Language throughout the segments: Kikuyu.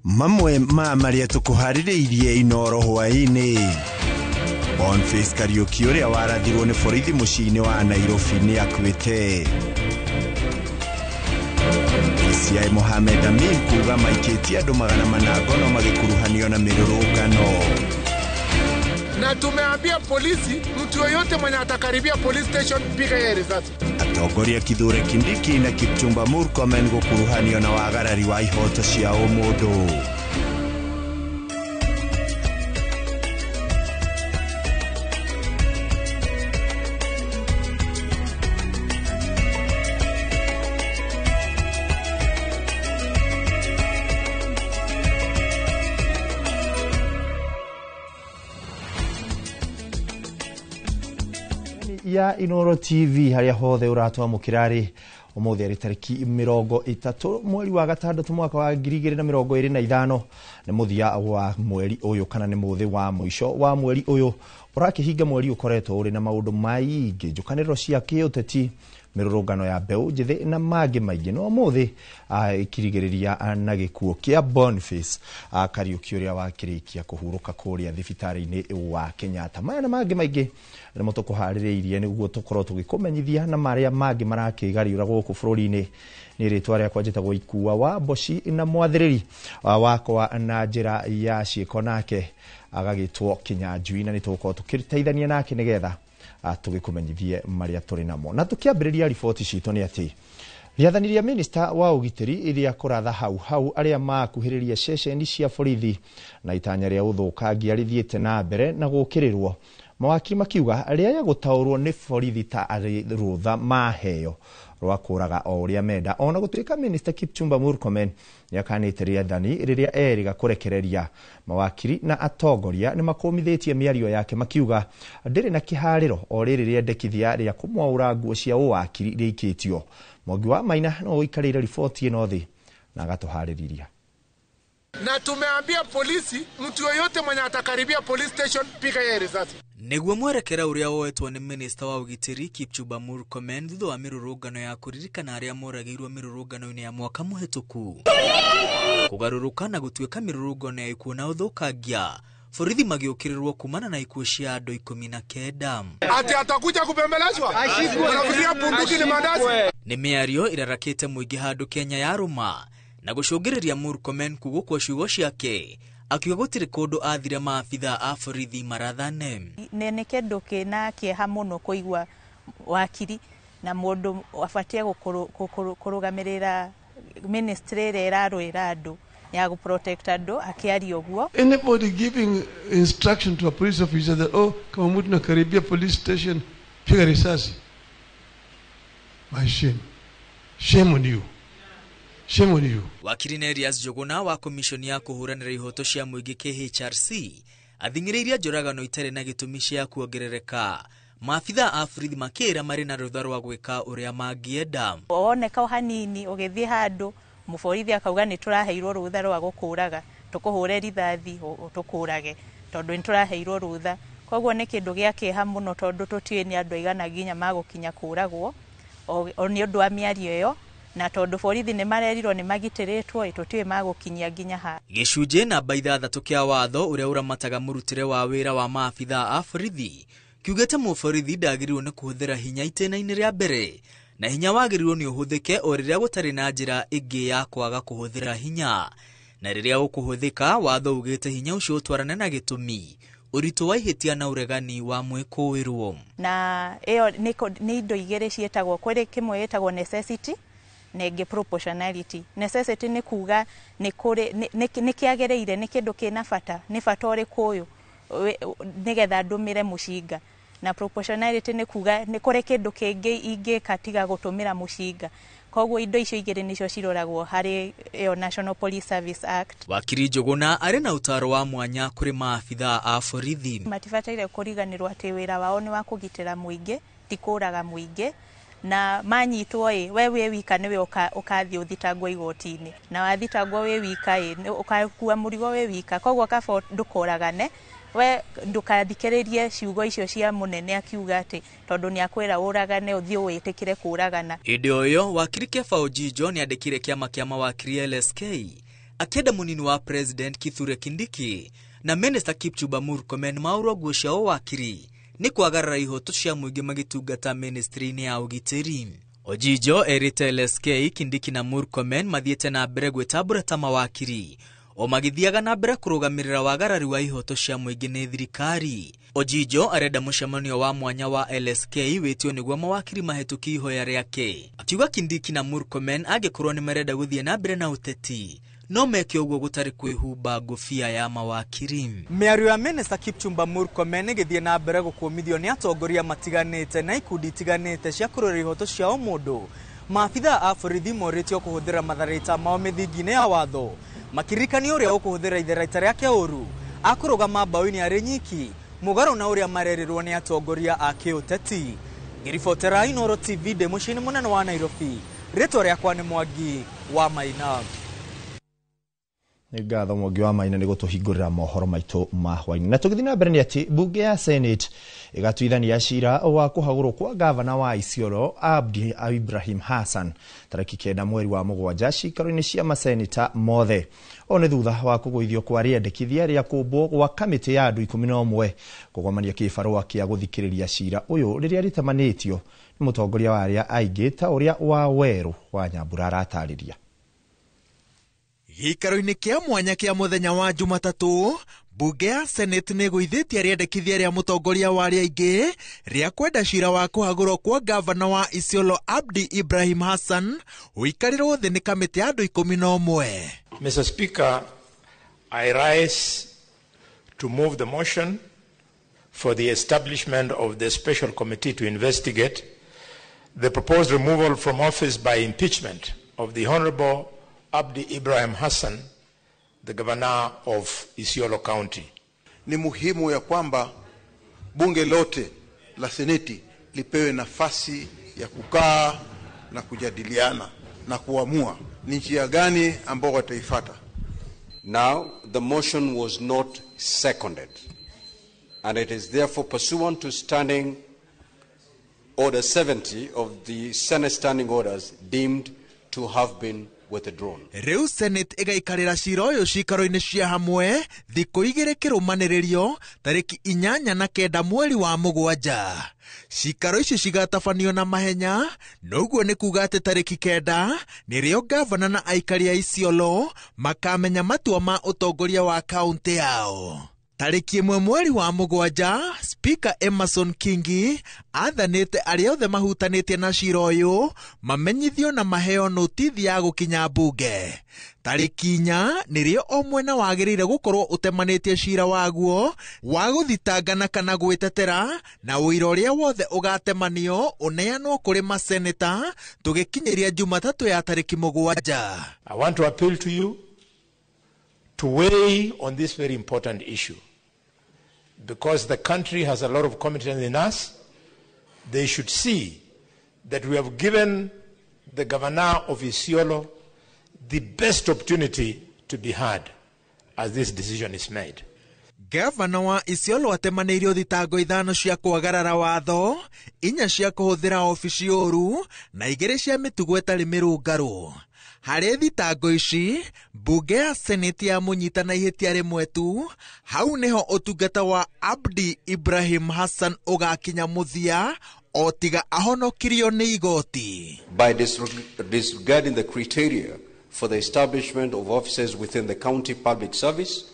Mamwe ma marĩa tũkũharĩrĩirie Inoro hwaĩ-inĩ. Boniface Kariuki ũrĩa warathirwo nĩ borithi mũciĩ-inĩ wa Nairobi nĩ akuĩte. DCI Mohamed Amin kuga maikĩtie andũ 400 ngono magĩkuruhanio na mĩrũrũngano. Na tumeambia polisi, mtu yoyote mwenye atakaribia police station, piga yeye risasi. Atongoria Kithure Kindiki na Kipchumba Murkomen gũkuruhanio na wagarari wa ihoto cia ũmũndũ. Ya Inoro TV harĩa hothe ũratwamũkĩra rĩ, ũmũthĩ arĩ tarĩki 30 mweri wa gatandatũ mwaka wa 2025, nĩ mũthia wa mweri ũyũ kana nĩ mũthĩ wa mũico wa mweri ũyũ ũrakĩhinga mweri ũkoretwo ũrĩ na maũndũ maingĩ, njũkanĩrĩro cia kĩũteti, mĩrũrũngano ya mbeũ njĩthĩ na mangĩ maingĩ. No ũmũthĩ ĩkirigĩrĩria na gĩkuũ kĩa Boniface Kariuki ũrĩa wakĩrĩkia kũhurũka kũrĩa thibitarĩ-inĩ wa Kenyatta. Maya na mangĩ maingĩ nĩmo tũkũharĩrĩirie nĩguo tũkorwo tũgĩkũmenyithia na marĩa mangĩ marakĩgariũra gũkũ bũrũri-inĩ. Nĩ rĩtwa rĩakwa njĩtagwo Ikua wa Mboci na mwathĩrĩri wakwa na njĩra ya ciĩko nake agagĩtwo Kĩnyanjui, na nĩ tũgũkorwo tũkĩteithania nake nĩgetha tũgĩkũmenyithie marĩa tũrĩ namo. Na tũkĩambĩrĩria riboti citũ nĩ atĩ rĩathani rĩa minista wa ũgitĩri rĩa kũratha hau hau arĩa makuhĩrĩria ceceni cia borithi na itanya rĩa ũthũkangia rĩthiĩte na mbere na gũkĩrĩrwo. Mawakiri makiuga rĩaya gũtaũrwo nĩ borithi ta arĩ rũtha maheo rwa kũraga o ũrĩa menda. Ona gũtuĩka minista Kipchumba Murkomen nĩakanĩte rĩathani rĩrĩa erĩga kũrekereria mawakiri na atongoria nĩ makũmithĩtie mĩario yake makiuga ndĩrĩ na kĩharĩro o rĩrĩ rĩendekithia rĩa kũmwaũra nguo cia ũwakiri rĩikĩtio. Mwangi wa Maina no ũikarĩire riboti ĩno thĩ na agatũharĩrĩria. Na tumeambia polisi, mtu yoyote mwenye atakaribia police station, piga yeye risasi. Nĩguo mwerekera ũrĩa woetwo nĩ minista wa ũgitĩri Kipchumba Murkomen thutha wa mĩrũrũngano ya kũririkana arĩa moragĩirwo mĩrũrũngano-inĩ ya mwaka mũhĩtũku kũgarũrũka na gũtuĩka mĩrũrũngano ya ikuũ na ũthũkangia, borithi magĩũkĩrĩrwo kumana na ikuũ cia andũ 19. Ati atakuja kupembelezwa? Unafikiria bunduki ni mandazi? Nĩ mĩario ĩrarakĩte mũingĩ handũ Kenya yarũma na gũcũngĩrĩria Murkomen kugũkwo ciugo ciake akiuga gũtirĩ kũndũ athire maabitha a borithi marathane. Nĩ kĩndũ kĩna kĩeha mũno kũigua wakiri na mũndũ abatie kũrũgamĩrĩra ministry ĩrĩa ĩrarũĩra andũ ya gũ protect andũ akĩaria ũguo. Anybody giving instruction to a police officer that, oh, kama mtu nakaribia police station, piga risasi. My shame. Shame on you. Shame on you. Wakiri Nerias Njuguna wa komishoni ya kũhũranĩra ihoto cia mũingĩ KHRC athing'ĩrĩirie njũragano itarĩ na gĩtũmi cia kuongerereka. Maabitha a borithi makĩra marĩ na rũtha rwa gwĩka ũrĩa mangĩenda. Woneka o hanini ũgĩthiĩ handũ mũborithi akauga nĩ tũraheirwo rũtha rwa gũkũraga, tũkũhũre rithathi tũkũrage tondũ nĩ tũraheirwo rũtha. Koguo nĩ kĩndũ gĩa kĩeha mũno tondũ tũtiũĩ nĩ andũ aigana nginya magũkinya kũragwo o nĩ ũndũ wa mĩario ĩyo, na tondũ borithi nĩ marerirwo nĩ magitĩrĩtwo tũtiũĩ magũkinyia nginya ha. Gĩcunjĩ namba 6 kĩa watho ũrĩa ũramataga mũrutĩre wa wĩra wa maabitha a borithi kiugĩte mũborithi ndagĩrĩirwo nĩ kũhũthĩra hinya itĩna-inĩ rĩa mbere, na hinya wagĩrĩirwo nĩ ũhũthĩke o rĩrĩa gũtarĩ na njĩra ĩngĩ ya kwaga kũhũthĩra hinya, na rĩrĩa ũkũhũthĩka watho ugĩte hinya ũcio ũtwarane na gĩtũmi, ũritũ wa ihĩtia na ũregani wa mwĩkũĩrwo. Na ĩyo nĩ indo igĩrĩ ciĩtagwo, kũrĩ kĩmwe gĩtagwo necessity na ĩngĩ proportionality. Necessity nĩ kuga nĩ kũrĩ nĩ kĩagĩrĩire, nĩ kĩndũ kĩna bata, nĩ bata ũrĩkũ ũyũ nĩgetha ndũmĩre mũcinga. Na proportionality nĩ kuga nĩ kũrĩ kĩndũ kĩngĩ ingĩka tiga gũtũmĩra mũcinga. Koguo indo icio igĩrĩ nĩcio ciroragwo harĩ ĩyo National Police Service Act. Wakiri Njuguna arĩ na ũtaaro wa mwanya kũrĩ maabitha a borithi. Matibataire kũriganĩrwo atĩ wĩra wao nĩ wa kũgitĩra mũingĩ, ti kũraga mũingĩ. Na manyitwo ĩ, we wĩ wika nĩwe ũkathiĩ ũthitangwo igoti-inĩ, na wathitangwo wĩ wika ĩ, ũgakua mũrigo wĩ wika. Koguo kaba ndũkoragane, we ndũkathikĩrĩrie ciugo icio cia mũnene akiuga atĩ tondũ nĩ akwĩra ũragane ũthiĩ wĩtĩkĩre kũragana. Hĩndĩ o ĩyo wakiri Kepha Ojijo nĩandĩkire kĩama kĩa mawakiri LSK Akĩenda mũnini wa President Kithure Kindiki na Minister Kipchumba Murkomen maũrwo nguo cia ũwakiri nĩ kwagarara ihoto cia mũingĩ magĩtungata ministry-inĩ ya ũgitĩri. Ojijo erĩte LSK Kindiki na Murkomen mathiĩte na mbere gwĩtambũra ta mawakiri o magĩthiaga na mbere kũrũgamĩrĩra wagarari wa ihoto cia mũingĩ nĩ thirikari. Ojijo arenda mũcemanio wa mwanya wa LSK wĩtio nĩguo mawakiri mahĩtũkie ihoya rĩake, akiuga Kindiki na Murkomen angĩkorwo nĩ marenda gũthiĩ na mbere na ũteti no meke ũguo gũtarĩ kwĩhumba ngũbia ya mawakiri. Mĩario ya Minister Kipchumba Murkomen ĩgĩthiĩ na mbere gũkũmithio nĩ atongoria matiganĩte na ikundi itiganĩte cia kũrũĩrĩra ihoto cia ũmũndũ. Maabithaa a borithi morĩtio kũhũthĩra matharaita mao mĩthingi-inĩ ya watho, makĩririkanio ũrĩa ũkũhũthĩra itharaita rĩake ũru akũrũgama mbaũ-inĩ arĩ nyiki, mũgarũ na ũrĩa marerirwo nĩ atongoria a kĩũteti. Ngĩribotera Inooro TV ndĩ mũciĩ-inĩ mũnene wa Nairobi, rĩtwa rĩakwa nĩ Mwangi wa Maina. Nĩ ngatho Mwangi wa Maina nĩ gũtũhingũrĩra mohoro maitũ ma hwainĩ. Na tũgĩthiĩ na mbere nĩ atĩ mbunge ya Senate ĩgatuithania cira wa kũhagũrwo kwa gavana wa Isiolo Abdi Ibrahim Hassan tarĩki 9 mweri wa 7 ciikaro-inĩ cia maseneta mothe. O nĩ thutha wa kũgũithio kwa rĩendekithia rĩa kũmbwo gwa kamĩtĩ ya andũ 11 kũgomania kĩbarũa kĩa gũthikĩrĩria cira ũyũ rĩrĩa rĩtamanĩtio nĩ mũtongoria wa arĩa aingĩ ta ũrĩa wa Werũ wa Nyambura aratarĩria. Gĩikaro-inĩ kĩa mwanya kĩa mũthenya wa Jumatatũ, mbunge ya Senate nĩ ĩgũithĩtie rĩendekithia rĩa mũtongoria wa arĩa aingĩ rĩa kwenda cira wa kũhagũrwo kwa gavana wa Isiolo Abdi Ibrahim Hassan ũikarĩrwo thĩ nĩ kamĩtĩ ya andũ 11. Mr. Speaker, I rise to move the motion for the establishment of the special committee to investigate the proposed removal from office by impeachment of the Honorable Abdi Ibrahim Hassan, the governor of Isiolo County. Ni muhimu ya kwamba bunge lote la Seneti lipewe nafasi ya kukaa na kujadiliana na kuamua ni njia gani ambao wataifuata. Now, the motion was not seconded, and it is therefore pursuant to Standing Order 70 of the Senate Standing Orders deemed to have been withdrawn. Rĩu Senate ĩgaikarĩra cira ũyũ ciikaro-inĩ cia hamwe thikũ 2 kĩrũmanĩrĩrio tarĩki 8 na 9 mweri wa 7. Ciikaro ici cigatabanio na mahenya, noguo nĩ kuga atĩ tarĩki 9 nĩrĩo gavana na aikari a Isiolo makamenya matua ma ũtongoria wa kaũntĩ yao. Tarĩki 1 mweri wa 7, Speaker Emerson Kingi athanĩte arĩa othe mahutanĩtie na cira ũyũ mamenyithio na maheo notithi ya gũkinya mbunge. Tarĩki 4 nĩrĩo o mwena wagĩrĩire gũkorwo ũtemanĩtie cira waguo wa gũthitangana kana gwĩtetera, na ũira ũrĩa wothe ũgatemanio ũneanwo kũrĩ maseneta tũgĩkinyĩria Jumatatũ ya tarĩki 7. I want to appeal to you to weigh on this very important issue, because the country has a lot of confidence in us. They should see that we have given the governor of Isiolo the best opportunity to be heard as this decision is made. Gavana wa Isiolo atemanĩirio thitango 5 cia kwagarara watho, 4 cia kũhũthĩra obici ũru na 2 cia mĩtugo ĩtarĩ mĩrũngarũ. Harĩ thitango ici, mbunge ya Senate yamũnyita na ihĩtia rĩmwe tu, hau nĩho ũtungata wa Abdi Ibrahim Hassan ũgakinya mũthia o tiga ahonokirio nĩ igoti. By disregarding the criteria for the establishment of offices within the county public service,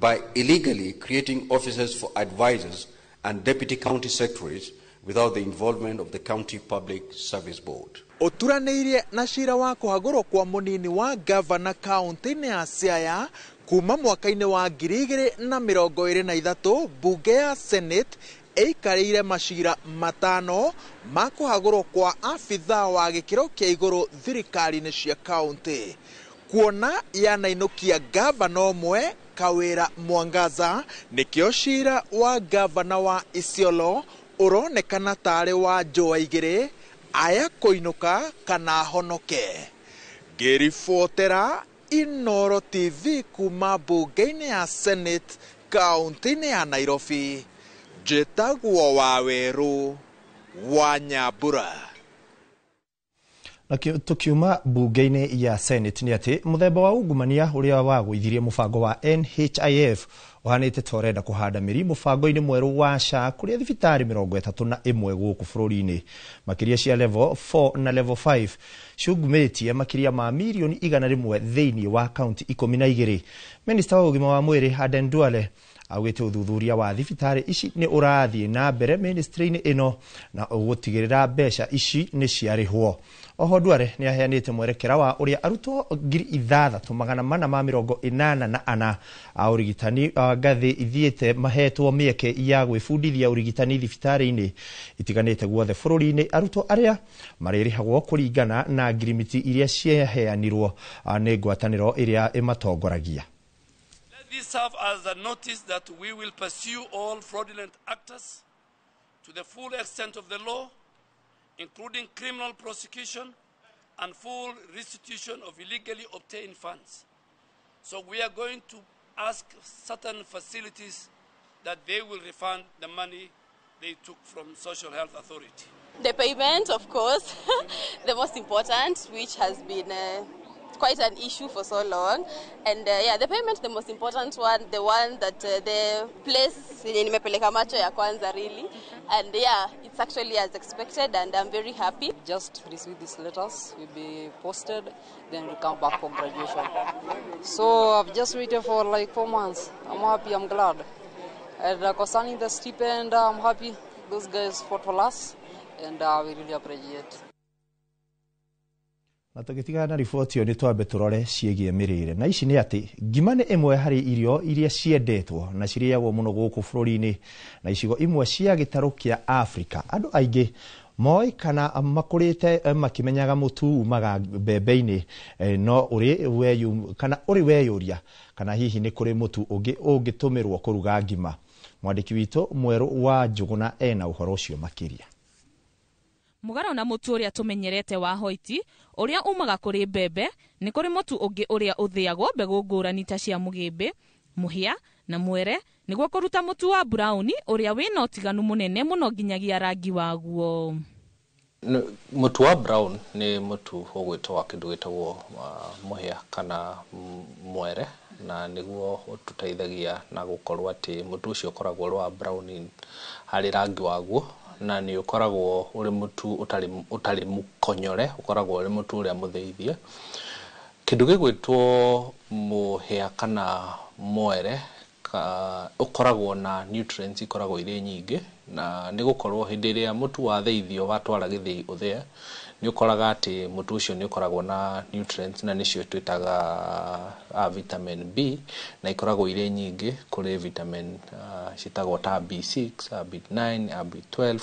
by illegally creating offices for advisors and deputy county secretaries without the involvement of the county public service board. Ũturanĩirie na cira wa kũhagũrwo kwa mũnini wa gavana kaũntĩ-inĩ ya Siaya kuma mwaka-inĩ wa 2023, mbunge ya Senate ĩikarĩire macira 5 ma kũhagũrwo kwa abithaa wa gĩkĩro kĩa igũrũ thirikari-inĩ cia kaũntĩ. Kuona yanainũkia gavana ũmwe Kawira Mwangaza, nĩkĩo cira wa gavana wa Isiolo ũronekana tarĩ wa njũa igĩrĩ, aya kũinũka kana honoke. Ngĩribotera Inooro TV kuma mbunge-inĩ ya Senate kaũntĩ-inĩ ya Nairobi, njĩtagwo Wawerũ wa Nyambura. Na tukiuma bunge-inĩ ya Senate nĩ atĩ mũthemba wa ungumania ũrĩa wagũithirie mũbango wa NHIF ũhanĩte ta ũrenda kũhanda mĩri mũbango-inĩ mwerũ wa SHA kũrĩa thibitarĩ 31 gũkũ bũrũri-inĩ, makĩria cia level 4 na level 5 ciungumĩtie makĩria ma mirioni 100 thĩinĩ wa kaunti 12. Minista wa ũgima wa mwĩrĩ Aden Duale augĩte ũthuthuria wa thibitarĩ ici nĩ ũrathiĩ na mbere ministry-inĩ ĩno na ũgũtigĩrĩra mbeca ici nĩ ciarĩhwo. Oho Duale nĩ aheanĩte mwerekera wa ũrĩa arutwo 6484 a ũrigitani ngathĩ ithiĩte mahetwo mĩeke ya gwĩbundithia ũrigitani thibitarĩ-inĩ itiganĩte guothe bũrũri-inĩ. Arutwo arĩa marĩrĩhagwo kũringana na ngirimiti iria ciaheanirwo nĩ ngwatanĩro ĩrĩa ĩmatongoragia. This serves as a notice that we will pursue all fraudulent actors to the full extent of the law, including criminal prosecution and full restitution of illegally obtained funds. So we are going to ask certain facilities that they will refund the money they took from Social Health Authority. The payment, of course, the most important, which has been quite an issue for so long. And yeah, the payment, the most important one, the one that the place yenye nimepeleka macho ya kwanza really. And yeah, it's actually as expected and I'm very happy. Just receive these letters, will be posted, then we come back for graduation. So I've just waited for like 4 months. I'm happy, I'm glad. And concerning the stipend, I'm happy. Those guys fought for us and we really appreciate. Na tũgĩtigana na riboti ĩyo nĩ twambe tũrore ciĩgiĩ mĩrĩre, na ici nĩ atĩ ngima nĩ ĩmwe harĩ irio iria ciendetwo na cirĩagwo mũno gũkũ bũrũri-inĩ na icigo imwe cia gĩtarũ kĩa Afrika. Andũ aingĩ moĩ kana makũrĩte makĩmenyaga mũtu umaga mbembe-inĩ, no ũrĩ kana ũrĩ weyũria kana hihi nĩ kũrĩ mũtu ũngĩ ũngĩtũmĩrwo kũruga ngima. Mwandĩki witũ Mwerũ wa Njũgũna ena ũhoro ũcio makĩria. Mũgaro na mũtu ũrĩa tũmenyerete wa hoiti ũrĩa umaga kũrĩ mbembe, nĩ kũrĩ mũtu ũngĩ ũrĩa ũthĩagwo mbegũ ngũrani ta cia mũgĩmbĩ, mũhĩa na mwere nĩguo kũruta mũtu wa burauni ũrĩa wĩna ũtiganu mũnene mũno nginyagia rangi waguo. Mũtu wa brown nĩ mũtu ũgwĩtwo wa kĩndũ gĩtagwo mũhĩa kana mwere, na nĩguo ũtũteithagia na gũkorwo atĩ mũtu ũcio ũkoragwo ũrĩ wa brown harĩ rangi waguo, na nĩ ũkoragwo ũrĩ mũtu ũtarĩ mũkonyore, ũkoragwo ũrĩ mũtu ũrĩa mũthĩithie. Kĩndũ gĩgwĩtwo mũhĩa kana mwere ũkoragwo na nutrients ikoragwo irĩ nyingĩ, na nĩ gũkorwo hĩndĩ ĩrĩa mũtu wathĩithio watwara gĩthĩi ũthĩe, nĩ ũkoraga atĩ mũtu ũcio nĩ ũkoragwo na nutrients na nĩcio twĩtaga vitamin B, na ikoragwo irĩ nyingĩ kũrĩ vitamin ciĩtagwo ta B6, B9, B12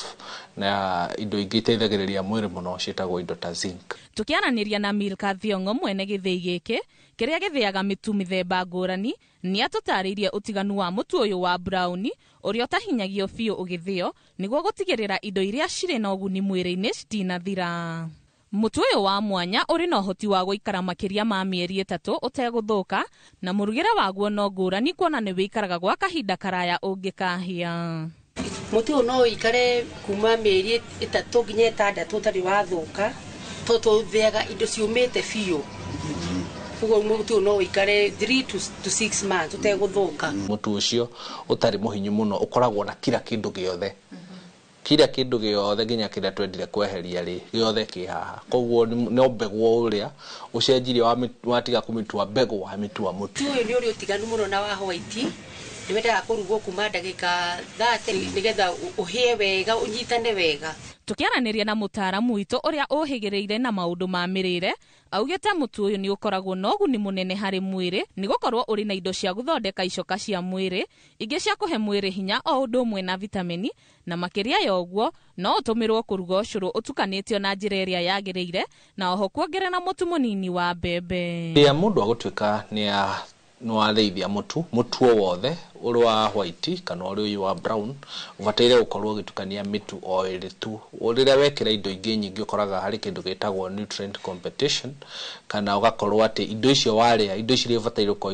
na indo ingĩ iteithagĩrĩria mwĩrĩ mũno ciĩtagwo indo ta zinc. Tũkĩaranĩria na Milka Thiong'o mwene gĩthĩi gĩkĩ kĩrĩa gĩthĩaga mĩtu mĩthemba ngũrani, nĩ atũtarĩirie ũtiganu wa mũtu ũyũ wa burauni ũrĩa ũtahinyagio biũ ũgĩthĩo nĩguo gũtigĩrĩra indo iria cirĩ na ũguni mwĩrĩ-inĩ citinathira. Mũtu ũyũ wa mwanya ũrĩ na ũhoti wa gũikara makĩria ma mĩeri 3 ũtegũthũka, na mũrugĩre waguo no ngũrani kuona nĩ wĩikaraga gwa kahinda karaya ũngĩkahĩa. Mũtu ũyũ no ũikare kuma mĩeri 3 nginya 6 ũtarĩ wathũka, tondũ tũthĩaga indo ciũmĩte biũ. Koguo mũtu no ũikare 3 to 6 months ũtegũthũka. Mũtu ũcio ũtarĩ mũhinyu mũno ũkoragwo na kila kĩndũ gĩothe, kila kĩndũ gĩothe nginya kĩrĩa twendire kweheria rĩ gĩothe kĩ haha. Koguo no mbegũ ũrĩa ũcenjirie watiga kũmĩtua mbegũ wamĩtua mũtu. Mũtu ũyũ nĩ ũrĩ ũtiganu mũno na wa white, nĩ wendaga kũrugwo kuma ndagĩka 30 nĩgetha ũhĩe wega ũnyitane wega. Tũkĩaranĩria na mũtaaramu witũ ũrĩa ũhĩgĩrĩire na maũndũ ma mĩrĩre, augĩte mũtu ũyũ nĩ ũkoragwo na ũguni mũnene harĩ mwĩrĩ nĩ gũkorwo ũrĩ na indo cia gũthondeka icoka cia mwĩrĩ, ingĩ cia kũhe mwĩrĩ hinya o ũndũ ũmwe na vitamini, na makĩria ya ũguo no ũtũmĩrwo kũruga ũcũrũ ũtukanĩtio na njĩra ĩrĩa yagĩrĩire, na oho kuongerera mũtu mũnini wa mbembe. Rĩrĩa mũndũ agũtuĩka nĩ wathĩithia mũtu o wothe Ũrĩ wa white kana ũrĩ ũyũ wa brown, ũbataire gũkorwo ũgĩtukania mĩtu o ĩrĩ tu. Rĩrĩa wekĩra indo ingĩ nyingĩ, ũkoraga harĩ kĩndũ gĩtagwo nutrient competition, kana ũgakorwo atĩ indo icio warĩa, indo icio iria ũbataire gũkorwo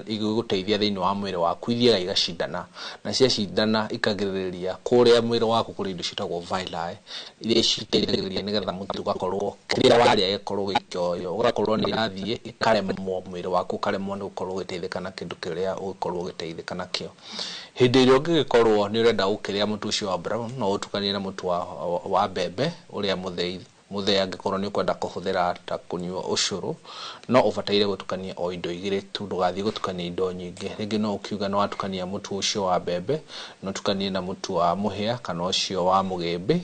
igĩgũteithia thĩinĩ wa mwĩrĩ waku, ithiaga igacindana, na ciacindana ikagirĩrĩria kũrĩa mwĩrĩ waku kũrĩ indo ciĩtagwo villi iria citeithagĩrĩria nĩgetha mũtu ũgakorwo kĩrĩa warĩa gĩkorwo gĩkĩoyo, ũgakorwo nĩ irathiĩ ikaremwo, mwĩrĩ waku ũkaremwo nĩ gũkorwo ũgĩteithĩka na kĩndũ kĩrĩa ũgĩkorwo ũgĩteithĩka nakĩo. Hĩndĩ ĩrĩa ũngĩgĩkorwo nĩ ũrenda gũkĩrĩa mũtu ũcio wa brown, no ũtukanie na mũtu wa mbembe ũrĩa mũthei mũthee, angĩkorwo nĩ ũkwenda kũhũthĩra ta kũnyua ũcũrũ, no ũbataire gũtukania o indo igĩrĩ tu, ndũgathiĩ gũtukania indo nyingĩ. Rĩngĩ no ũkiuga nĩ watukania mũtu ũcio wa mbembe, no ũtukanie na mũtu wa mũhĩa kana ũcio wa mũgĩmbĩ.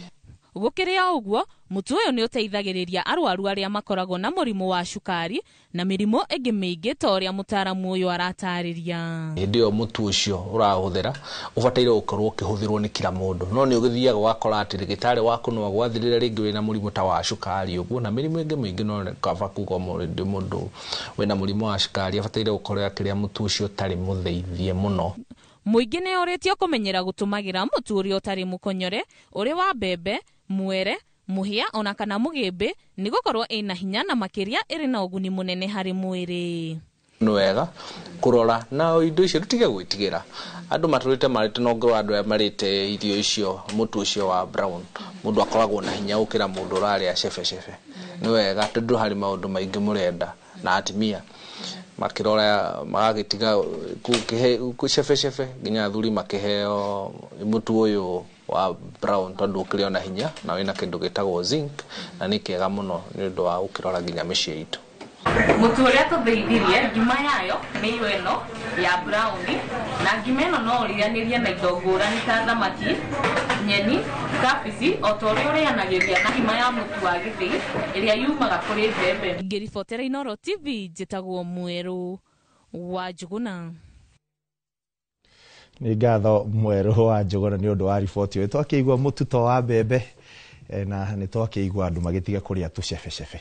Gũkĩrĩ o ũguo, mũtu ũyũ nĩ ũteithagĩrĩria arwaru arĩa makoragwo na mũrimũ wa cukari na mĩrimũ ĩngĩ mĩingĩ, ta ũrĩa mũtaaramu ũyũ aratarĩria. Hĩndĩ ĩyo mũtu ũcio ũrahũthĩra ũbataire gũkorwo ũkĩhũthĩrwo nĩ kila mũndũ, no nĩ ũgĩthiaga ũgakora atĩ ndagĩtarĩ waku no agwathĩrĩre rĩngĩ wĩna mũrimũ ta wa cukari ũguo na mĩrimũ ĩngĩ mĩingĩ, no kaba kuga mũndũ wĩna mũrimũ wa cukari abataire gũkorwo akĩrĩa mũtu ũcio ũtarĩ mũthĩithie mũno. Mũingĩ nĩ ũrĩtio kũmenyera gũtũmagĩra mũtu ũrĩa ũtarĩ mũkonyore, ũrĩ wa mbembe, mwere, mũhĩa ona kana mũgĩmbĩ, nĩ gũkorwo ĩna hinya na makĩria ĩrĩ na ũguni mũnene harĩ mwĩrĩ. Nĩ wega kũrora na indo icio tũtige gwĩtigĩra. Andũ matũrĩte marĩte, no ngorwo andũ aya marĩte irio icio, mũtu ũcio wa brown, mũndũ akoragwo na hinya gũkĩra mũndũ ũrarĩa cebecebe. Nĩ wega tondũ harĩ maũndũ maingĩ mũrenda na atumia makĩrora magagĩtiga cebecebe, nginya athuri makĩheo mũtu ũyũ wa brown tondũ ũkĩrĩ ona hinya na wĩna kĩndũ gĩtagwo zinc, na nĩ kĩega mũno nĩ ũndũ wa gũkĩrora nginya mĩciĩ itũ. Mũtu ũrĩa tũthĩithirie, ngima yayo nĩ ĩyo ĩno ya brown, na ngima ĩno no ũrĩanĩrie na indo ngũrani ta thamaki, nyeni, kabici, o ta ũrĩa ũrĩanagĩria na ngima ya mũtu wa gĩthĩi ĩrĩa yumaga kũrĩ mbembe. Ngĩribotera Inooro TV, njĩtagwo Mwerũ wa Njũgũna. Nĩ ngatho Mwerũ wa Njũgũna nĩ ũndũ wa riboti ĩyo. Twakĩigua mũtuto wa mbembe na nĩ twakĩigua andũ magĩtiga kũrĩa tũcebecebe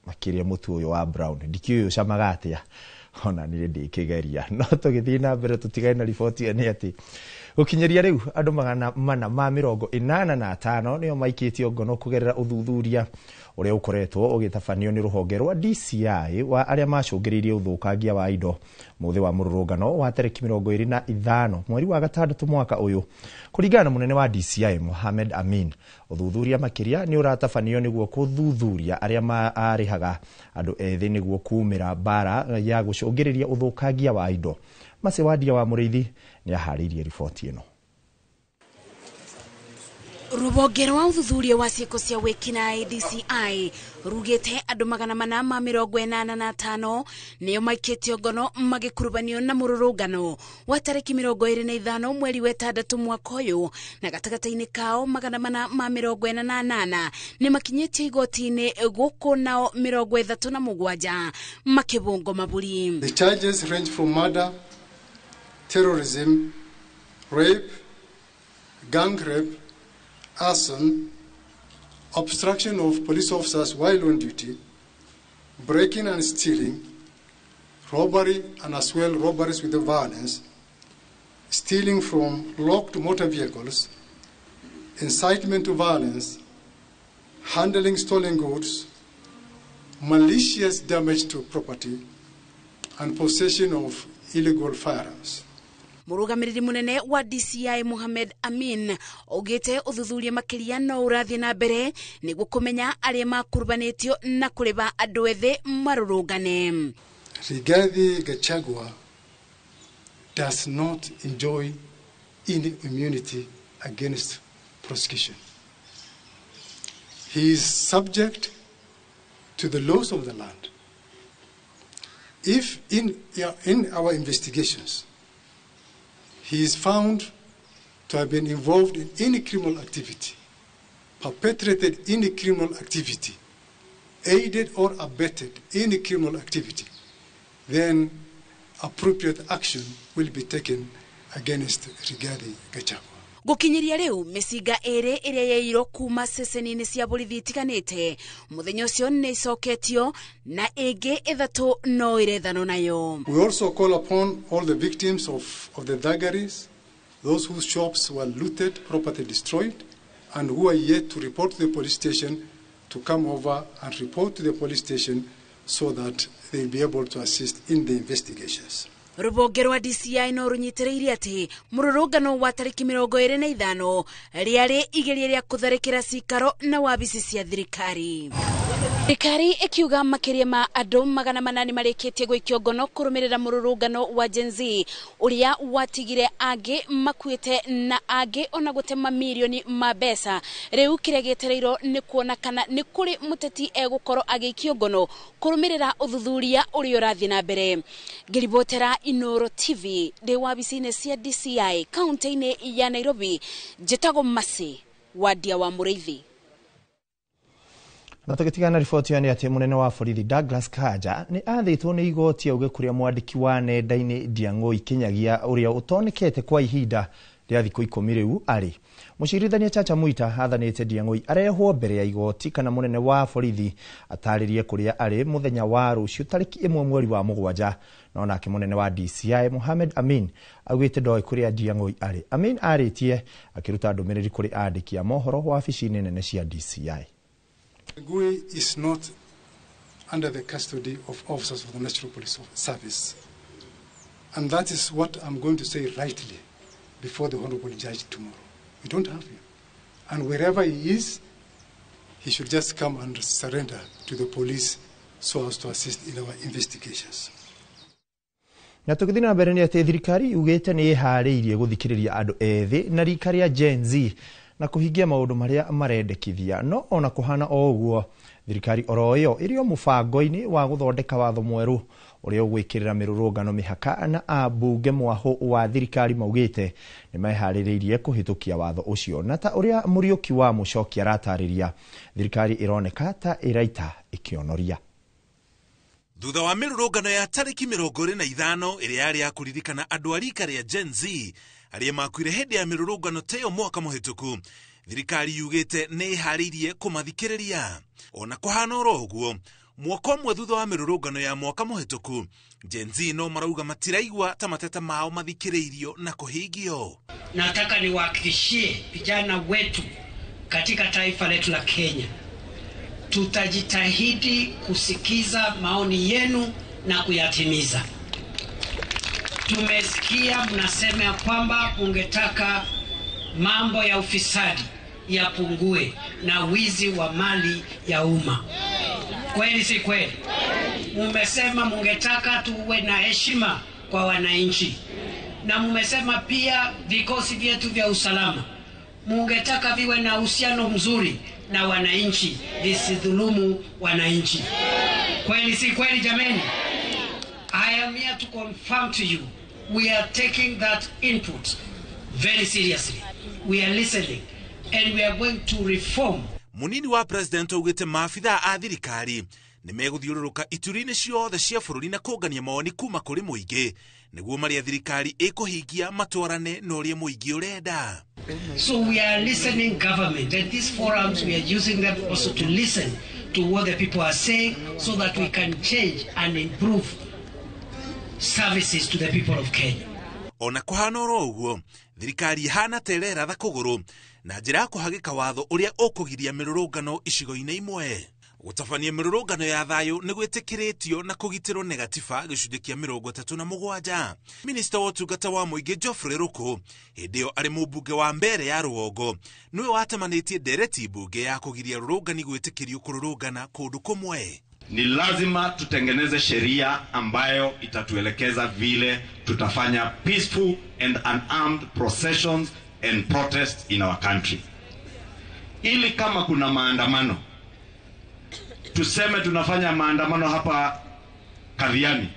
makĩria mũtu ũyũ wa brown. Ndikĩũĩ ũcamaga atĩa, ona niĩ ndikĩgeria. No tũgĩthiĩ na mbere tũtigane na riboti ĩyo nĩ atĩ gũkinyĩria rĩu andũ 485 nĩo maikĩtio ngono kũgerera ũthuthuria ũrĩa ũkoretwo ũgĩtabanio nĩ rũhonge rwa DCI wa arĩa macũngĩrĩirie ũthũkangia wa indo mũthĩ wa mũrũrũngano wa tarĩki 25 mweri wa gatandatũ mwaka ũyũ. Kũringana na mũnene wa DCI Mohamed Amin, ũthuthuria makĩria nĩ ũratabanio nĩguo kũthuthuria arĩa marĩhaga andũ ethĩ nĩguo kumĩra mbara ya gũcũngĩrĩria ũthũkangia wa indo. Macewadia wa Mũrĩithi nĩ aharĩirie riboti ĩno. Rũhonge rwa ũthuthuria wa ciĩko cia wĩkinaĩ DCI rugĩte andũ 485 nĩo maikĩtio ngono magĩkurubanio na mũrũrũngano wa tarĩki 25 mweri wa ĩtandatũ mwaka ũyũ, na gatagatĩ-inĩ kao 448 nĩ makinyĩtio igoti-inĩ gũkũ, nao 37 makĩbũngwo maburi. The charges range from murder, terrorism, rape, gang rape, arson, obstruction of police officers while on duty, breaking and stealing, robbery and as well robberies with violence, stealing from locked motor vehicles, incitement to violence, handling stolen goods, malicious damage to property, and possession of illegal firearms. Mũrũgamĩrĩri mũnene wa DCI Mohamed Amin augĩte ũthuthuria makĩria no ũrathiĩ na mbere nĩguo kũmenya arĩa makurubanĩtio na kũrĩba andũ ethĩ marũrũngane. Rigathi Gachagua does not enjoy any immunity against prosecution. He is subject to the laws of the land. If in our investigations he is found to have been involved in any criminal activity, perpetrated any criminal activity, aided or abetted any criminal activity, then appropriate action will be taken against Rigathi Gachagua. Gũkinyĩria rĩu mĩcinga ĩrĩ ĩrĩa yaiyirwo kuma ceceni-inĩ cia borithi itiganĩte mũthenya ũcio nĩ icoketio na ĩngĩ 3 no ĩrethanwo nayo. We also call upon all the victims of the thuggeries, those whose shops were looted, property destroyed, and who are yet to report to the police station to come over and report to the police station so that they'll be able to assist in the investigations. Rũhonge rwa DCI no rũnyitĩrĩire atĩ mũrũrũngano wa tarĩki 25 rĩarĩ igeria rĩa kũtharĩkĩra cikaro na wabici cia thirikari. Thirikari ĩkiuga makĩria ma andũ 800 marĩkĩtie gũikio ngono kũrũmĩrĩra mũrũrũngano wa Gen Z ũrĩa watigire angĩ makuĩte na angĩ ona gũte mamirioni ma mbeca. Rĩu kĩrĩa gĩetereirwo nĩ kuona kana nĩ kũrĩ mũteti egũkorwo agĩikio ngono kũrũmĩrĩra ũthuthuria ũrĩa ũrathiĩ na mbere. Ngĩribotera Inoro TV ndĩ wabici-inĩ cia DCI kaunti-inĩ ya Nairobi, njĩtagwo Masi Wadia wa Mũrĩithi. Na tũgĩtigana riboti ĩyo nĩ atĩ mũnene wa borithi Douglas Kanja nĩ athĩtwo nĩ igoti auge kũrĩa mwandĩki wa nenda-inĩ Ndiang'ũi Kinyagia ũrĩa ũtonekete kwa ihinda rĩa thikũ 10 rĩu arĩ. Mũcirithania Chacha Mwita athanĩte Ndiang'ũi arehwo mbere ya igoti kana mũnene wa borithi atarĩrie kũrĩa arĩ mũthenya wa rũciũ tarĩki 1 mweri wa 7. No nake mũnene wa DCI Mohamed Amin augĩte ndoĩ kũrĩa Ndiang'ũi arĩ. Amin arĩtie akĩruta ndũmĩrĩri kũrĩ andĩki a mohoro wabici-inĩ nene cia DCI. Ngui is not under the custody of officers of the National Police Service. And that is what I'm going to say rightly before the Honorable Judge tomorrow. We don't have him. And wherever he is, he should just come and surrender to the police so as to assist in our investigations. Na tũgĩthiĩ na mbere nĩ atĩ thirikari yugĩte nĩ ĩharĩirie gũthikĩrĩria andũ ethĩ na rika rĩa Gen Z na kũhingia maũndũ marĩa marendekithia. No ona kũhana o ũguo, thirikari oro ĩyo ĩrĩ o mũbango-inĩ wa gũthondeka watho mwerũ ũrĩa ũgwĩkĩrĩra mĩrũrũngano mĩhaka na ambunge mwahũ wa thirikari maugĩte nĩ meharĩrĩirie kũhĩtũkia watho ũcio. Na ta ũrĩa Mũriũki wa Mũcoki aratarĩria, thirikari ĩroneka ta ĩraita ĩkĩonoria. Thutha wa mĩrũrũngano ya tarĩki 25 ĩrĩa yarĩ ya kũririkana andũ a rika rĩa Gen Z arĩa makuire hĩndĩ ya mĩrũrũngano ta ĩyo mwaka mũhĩtũku, thirikari yugĩte nĩ ĩharĩirie kũmathikĩrĩria. Ona kũhana oro ũguo, mwaka ũmwe thutha wa mĩrũrũngano ya mwaka mũhĩtũku, Gen Z no marauga matiraigua ta mateta mao mathikĩrĩirio na kũhingio. Nataka niwahakikishie vijana wetu katika taifa letu la Kenya, tutajitahidi kusikiza maoni yenu na kuyatimiza. Tumesikia mnasema ya kwamba ungetaka mambo ya ufisadi yapungue na wizi wa mali ya umma. Kweli si kweli? Mumesema mungetaka tuwe na heshima kwa wananchi. Na mumesema pia vikosi vyetu vya usalama mungetaka viwe na uhusiano mzuri na wananchi, visidhulumu wananchi. Kweli si kweli jameni? I am here to confirm to you, we are taking that input very seriously. We are listening and we are going to reform. Munini wa president augĩte maabithaa a thirikari nĩ megũthiũrũrũka ituri-inĩ ciothe cia bũrũri na kũngania mawoni kuma kũrĩ mũingĩ nĩguo marĩa thirikari ĩkũhingia matwarane na ũrĩa mũingĩ ũrenda. So we are listening government, and these forums we are using them also to listen to what the people are saying so that we can change and improve services to the people of Kenya. Ona kũhana oro ũguo, thirikari ĩhana ta ĩreratha kũgũrũ na njĩra ya kũhagĩka watho ũrĩa ũkũgiria mĩrũrũngano icigo-inĩ imwe. Gũtabania mĩrũrũngano ya thayũ nĩ gwĩtĩkĩrĩtio na kũgitĩrwo nĩ gatiba gĩcunjĩ kĩa 37. Minista wa ũtungata wa mũingĩ Geoffrey Ruku hĩndĩ ĩyo arĩ mũmbunge wa mbere ya rũgongo nĩwe watemanĩtie ndereti mbunge ya kũgiria rũrũngani gwĩtĩkĩrio kũrũrũngana kũndũ kũmwe. Ni lazima tutengeneze sheria ambayo itatuelekeza vile tutafanya peaceful and unarmed processions and protests in our country. Ili kama kuna maandamano, tuseme tunafanya maandamano hapa Kathiani,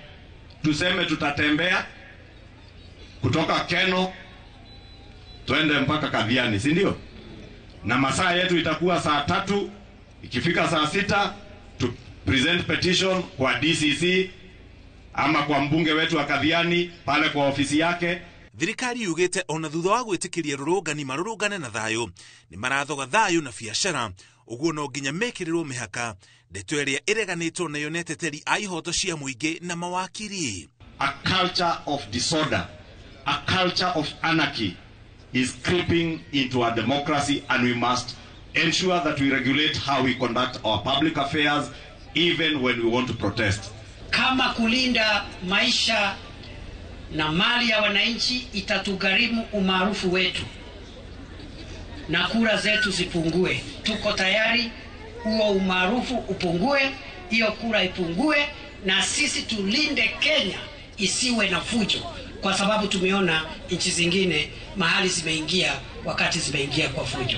tuseme tutatembea kutoka Keno twende mpaka Kathiani, si ndio? Na masaa yetu itakuwa saa 3, ikifika saa 6 tu present petition kwa DCC ama kwa mbunge wetu wa Kathiani pale kwa ofisi yake. Thirikari yugĩte ona thutha wa gwĩtĩkĩria rũrũngani marũrũngane na thayũ nĩ marathoga thayũ na biacara, ũguo no nginya mekĩrĩrwo mĩhaka, ndeto ĩrĩa ĩreganĩtwo nayo nĩ ateteri a ihoto cia mũingĩ na mawakiri. A culture of disorder, a culture of anarchy is creeping into our democracy, and we must ensure that we regulate how we conduct our public affairs even when we want to protest. Kama kulinda maisha na mali ya wananchi itatugharimu umaarufu wetu na kura zetu zipungue, tuko tayari huo umaarufu upungue, hiyo kura ipungue, na sisi tulinde Kenya isiwe na fujo, kwa sababu tumeona nchi zingine mahali zimeingia wakati zimeingia kwa fujo.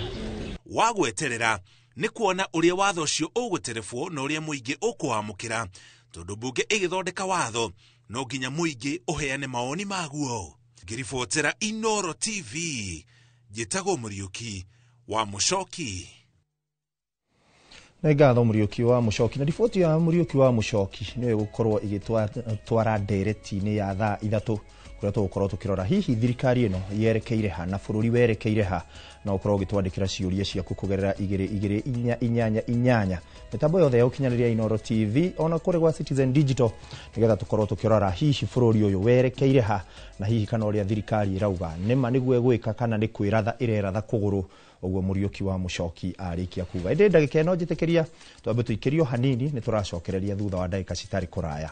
Wa gweterera nĩ kuona ũrĩa watho ũcio ũgũterebwo na ũrĩa mũingĩ ũkũwamũkĩra, tondũ mbunge ĩgĩthondeka watho no nginya mũingĩ ũheane mawoni maguo. Ngĩribotera Inooro TV, njĩtagwo Mũriũki wa Mũcoki. Nĩ ngatho Mũriũki wa Mũcoki. Na riboti ya Mũriũki wa Mũcoki nĩyo ĩgũkorwo ĩgĩtwara ndereti-inĩ ya thaa 3 kũrĩa tũgũkorwo tũkĩrora hihi thirikari ĩno yerekeire ha na bũrũri werekeire ha, na ũkorwo ũgĩtwandĩkĩra ciũria ciaku kũgerera 2 2 4 8 8 mĩtambo yothe ya ũkinyanĩria Inooro TV ona kũrĩ gwa Citizen Digital, nĩgetha tũkorwo tũkĩrora hihi bũrũri ũyũ werekeire ha na hihi kana ũrĩa thirikari ĩrauga nĩma nĩguo ĩgwĩka kana nĩ kwĩratha ĩreratha kũgũrũ, ũguo Mũriũki wa Mũcoki arĩkia kuga. Ĩndĩ ndagĩka ĩno njĩtĩkĩria twambe tũikĩrio hanini, nĩ tũracokereria thutha wa ndagĩka citarĩ kũraya.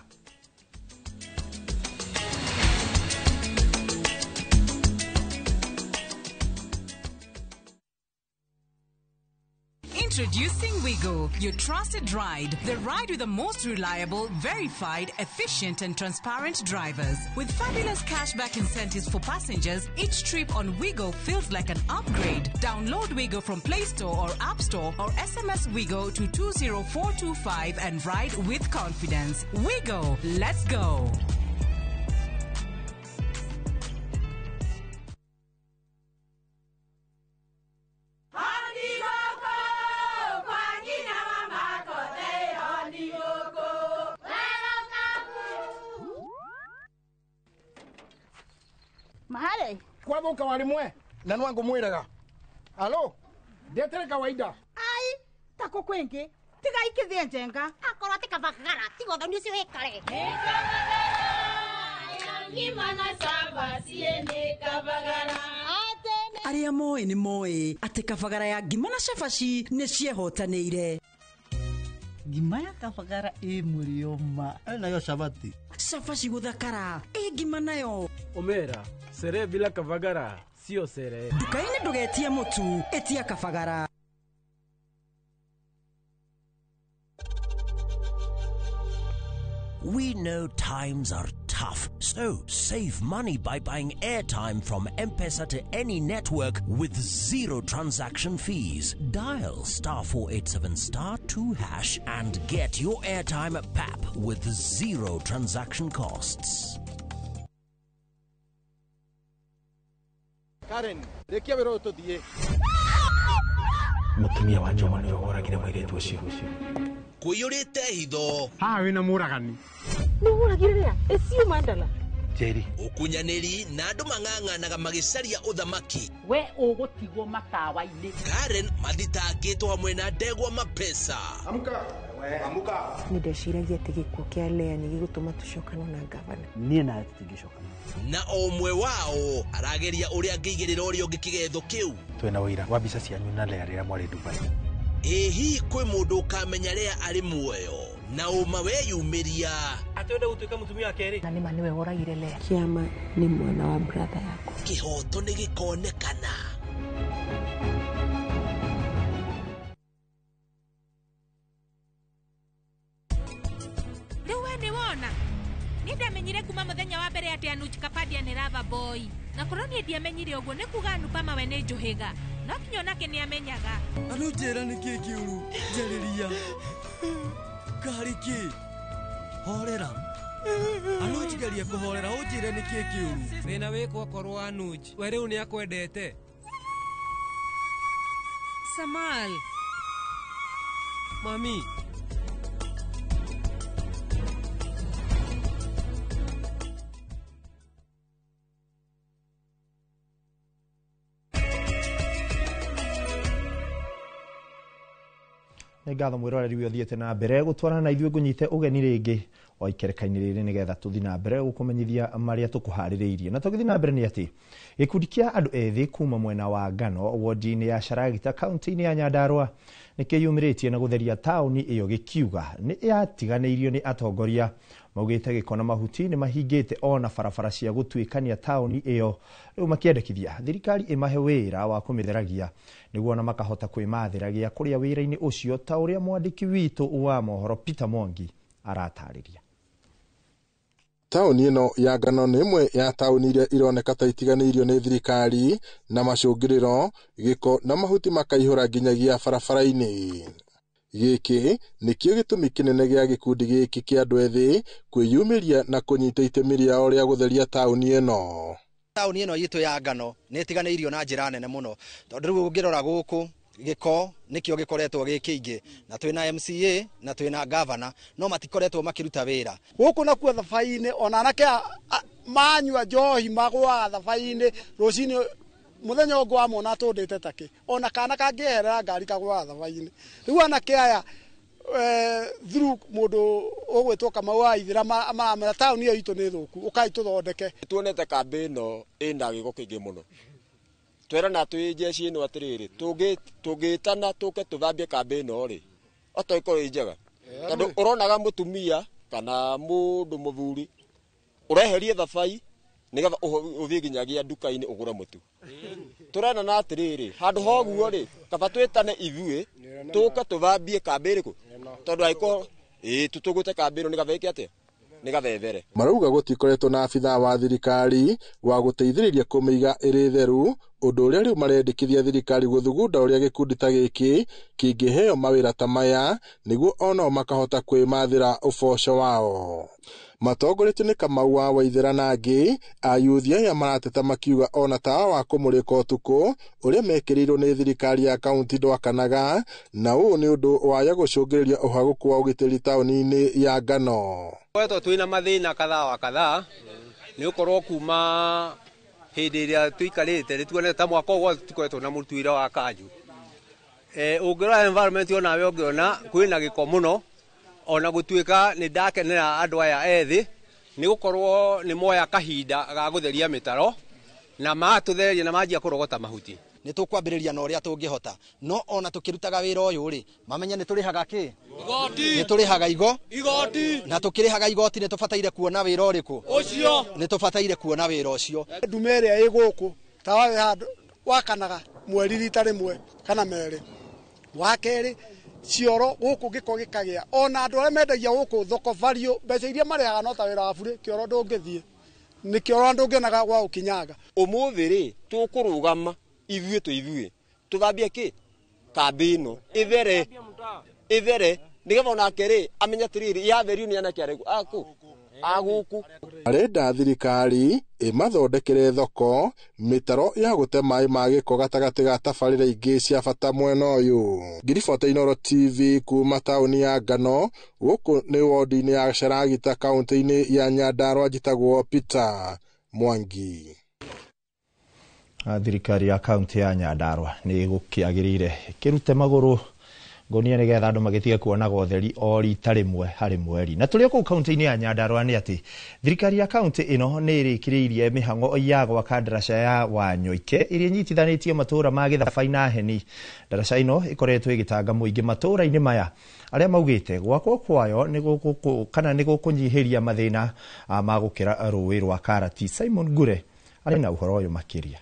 Introducing Wigo, your trusted ride. The ride with the most reliable, verified, efficient and transparent drivers. With fabulous cashback incentives for passengers, each trip on Wigo feels like an upgrade. Download Wigo from Play Store or App Store or SMS Wigo to 20425 and ride with confidence. Wigo, let's go. Mahale kwathuka warimwe na nwangu mwiraga alo ndetere kawaida ai tako kwingi tiga ikithie njenga akorwo ti kabagara tiga uthoni ucio wikare Arĩa moĩ nĩ moĩ atĩ kabagara ya ngima na cabaci nĩ ciehotanĩire. Ngima ya kabagara ĩ mũrĩo ma nayo cabati cabaci gũthakara ĩ ngima nayo. Omera sere bila kabagara sio sere. Nduka-inĩ ndũgetie mũtu, ĩtia kabagara. We know times are tough, so save money by buying airtime from M-Pesa to any network with zero transaction fees. Dial *487*2# and get your airtime at PAP with zero transaction costs. Karen, rekia wĩra ũyũ tũthiĩ. Mũtumia wa Njoma nĩwe woragire mũirĩtu ũcio. Kũiyũrĩte hitho. Haha wĩna mũragani. Nĩ woragire rĩa? Ĩcio Mandala. Njeri. Ũkunyanĩri na andũ mang'ang'anaga magĩcaria ũthamaki. We ũgũtigwo matawa-inĩ. Karen mathitangĩtwo hamwe na ndegwa mapesa. Amka. Amka. Nĩ ndeciragia atĩ gĩkuũ kĩa Lea nĩ gĩgũtũma tũcokane na ngavana. Niĩ nawe tũtingĩcokana. Na o ũmwe wao arageria ũrĩa angĩigĩrĩra ũrĩa ũngĩ kĩgetho kĩu. Twĩna ũira wa mbica cianyu na Lea rĩrĩa mwarĩ Dubai. Ĩ hihi kwĩ mũndũ ũkamenya Lea arĩ muoyo na ũma weyumĩria atĩ wenda gũtuĩka mũtumia wa kerĩ. Na nĩma nĩwe woragire Lea. Kĩama nĩ mwana wa brother yakwa. Kĩhoto nĩ gĩkonekana. Rĩu we nĩ wona niĩ ndamenyire kuma mũthenya wa mbere atĩ Anuj Kapadia nĩ lover boy, na korwo niĩ ndiamenyire ũguo nĩ kuga Anupama we nĩ njũhĩga, no kinya onake nĩ amenyaga. Anu njĩra nĩ kĩĩ kĩũru, njarĩria karĩ kĩ horera. Anuj geria kũhorera ũnjĩre nĩ kĩĩ kĩũru. Thĩna wĩkwo okorwo Anuj we rĩu nĩ akwendete. Samal mami. Nĩ ngatho mwĩroreri ũyũ ũthiĩte na mbere gũtwarana na ithuĩ, ngũnyite ũgeni rĩngĩ o ikereka-inĩ rĩrĩ nĩgetha tũthiĩ na mbere gũkũmenyithia marĩa tũkũharĩrĩirie. Na tũgĩthiĩ na mbere nĩ atĩ gĩkundi kĩa andũ ethĩ kuma mwena wa Ngano wodi-inĩ ya Sharagita kaunti-inĩ ya Nyandarua nĩ kĩyumĩrĩtie na gũtheria taũni ĩyo, gĩkiuga nĩ yatiganĩirio nĩ atongoria. Maugĩte gĩko na mahuti nĩ mahingĩte ona barabara cia gũtuĩkania taũni ĩyo, rĩu makĩendekithia thirikari ĩmahe wĩra wa kũmĩtheragia nĩguo ona makahota kwĩmathĩra gĩa kũrĩa wĩra-inĩ ũcio, ta ũrĩa mwandĩki witũ wa mohoro Peter Mwangi aratarĩria. Taũni ĩno ya Ngano nĩ ĩmwe ya taũni iria ironeka ta itiganĩirio nĩ thirikari, na macũngĩrĩro gĩko na mahuti makaihũra nginyagia barabara-inĩ. Gĩkĩ nĩkĩo gĩtũmi kĩnene gĩa gĩkundi gĩkĩ kĩa andũ ethĩ kwĩyumĩria na kũnyita itemi rĩao rĩa gũtheria taũni ĩno. Taũni ĩno itũ ya Ngano nĩ ĩtiganĩirio na njĩra nene mũno, tondũ rĩu ũngĩrora gũkũ gĩko nĩkĩo gĩkoretwo gĩ kĩingĩ, na twĩna MCA na twĩna gavana no matikoretwo makĩruta wĩra gũkũ nakuo thabai-inĩ. Ona anake manyua njohi magũaga thabai-inĩ rũcinĩ, mũthenya ũngĩ wamona atũndĩte takĩ, ona kana kangĩeherera ngari kagũaga thabai-inĩ. Rĩu anake aya through mũndũ ũgwĩtwo Kamau wa Ithĩra maramera taũni ĩyo itũ nĩ thũku, ũkai tũthondeke. Tuonete kambĩ ĩno ĩna gĩko kĩingĩ mũno, twerana twĩ jeshi ĩno atĩrĩrĩ, tũngĩtana tũke tũthambie kambĩ ĩno rĩ, oto ĩkorwo ĩ njega, tondũ ũronaga mũtumia kana mũndũ mũthuri ũreherie thabai nĩgetha ũthiĩ nginyagia nduka-inĩ ũgũre mũtu. Tũrenana atĩrĩrĩ, handũ ha ũguo rĩ, kaba twĩtane ithuĩ tũke tũthambie kambĩ ĩrĩkũ, tondũ angĩkorwo ĩĩ tũtũgũte kambĩ ĩno nĩgetha ĩke atĩa, nĩgetha ĩthere. Marauga gũtikoretwo na abithaa wa thirikari wa gũteithĩrĩria kũmĩiga ĩrĩ theru, ũndũ ũrĩa rĩu marendekithia thirikari gũthugunda ũrĩa gĩkundi ta gĩkĩ kĩngĩheo mawĩra ta maya nĩguo onao makahota kwĩmathĩra ũboco wao. Matongoretio nĩ Kamau wa Waithera na angĩ, ayuthi aya marateta makiuga ona tawa wa kũmũrĩka ũtukũ ũrĩa mekĩrĩirwo nĩ thirikari ya kaunti ndwakanaga, na ũũ nĩ ũndũ waya gũcũngĩrĩria ũhagũku wa ũgitĩri taũni-inĩ ya Ngano. Koretwo twĩna mathĩna kadhaa wa kadhaa, nĩ ũkorwo kuma hĩndĩ ĩrĩa tũikarĩte nĩ tuonete ta mwaka ũyũ tũkoretwo na mũruti wĩra wa kanjũ. Ũngĩrora environment onawe ũngĩona kwĩna gĩko mũno, ona gũtuĩka nĩ ndakenera andũ aya ethĩ nĩ gũkorwo nĩ moya kahinda ga gũtheria mĩtaro na matũthereria na manjia kũrogota mahuti. Nĩ tũkwambĩrĩria na ũrĩa tũngĩhota, no ona tũkĩrutaga wĩra ũyũ rĩ, mamenye nĩ tũrĩhaga kĩ? Igoti. Nĩ tũrĩhaga igoti, na tũkĩrĩhaga igoti nĩ tũbataire kuona wĩra ũrĩkũ ũcio, nĩ tũbataire kuona wĩra ũcio. Ndume ĩrĩa ĩ gũkũ tawa wĩ handũ wakanaga mweri rita rĩmwe kana merĩ, wa kerĩ cioro gũkũ gĩko gĩkagĩa, ona andũ arĩa mendagia gũkũ thoko value mbeca iria marĩhaga no ta wĩra wa burĩ, kĩoro ndũngĩthiĩ nĩ kĩoro ndũngĩonaga gwa gũkinyanga. Ũmũthĩ rĩ tũkũrũgama ithuĩ twĩ ithuĩ tũthambie kĩ kambĩ ĩno ĩthere ĩthere, nĩgetha onake rĩ amenye atĩrĩrĩ yatherio nĩ anake arĩkũ akũ agũkũ. Arenda thirikari ĩmathondekere thoko, mĩtaro ya gũte maĩ ma gĩko gatagatĩ ga tabarĩra ingĩ cia bata mwena ũyũ. Ngiribota Inooro TV kuma taũni ya Ngano, gũkũ nĩ wodi-inĩ ya Sharagita kaunti-inĩ ya Nyandarua, njĩtagwo Peter Mwangi. Thirikari ya kaunti ya Nyandarua nĩ gũkĩagĩrĩire kĩrute magũrũ ngonia nĩgetha andũ magĩtige kuonaga ũtheri o rita rĩmwe harĩ mweri. Na tũrĩ o kũu kaunti-inĩ ya Nyandarua nĩ atĩ thirikari ya kaunti ĩno nĩ ĩrĩkĩrĩirie mĩhang'o ya gwaka ndaraca ya Wanyoike ĩrĩa ĩnyitithanĩtie matũũra ma Gĩthabai na Heni. Ndaraca ĩno ĩkoretwo ĩgĩtanga mũingĩ matũũra-inĩ maya arĩa maugĩte gwakwo kwayo kana nĩ gũkũnyihĩria mathĩna ma gũkĩra rũĩ rwa Karati. Simon Ngure arĩ na ũhoro ũyũ makĩria.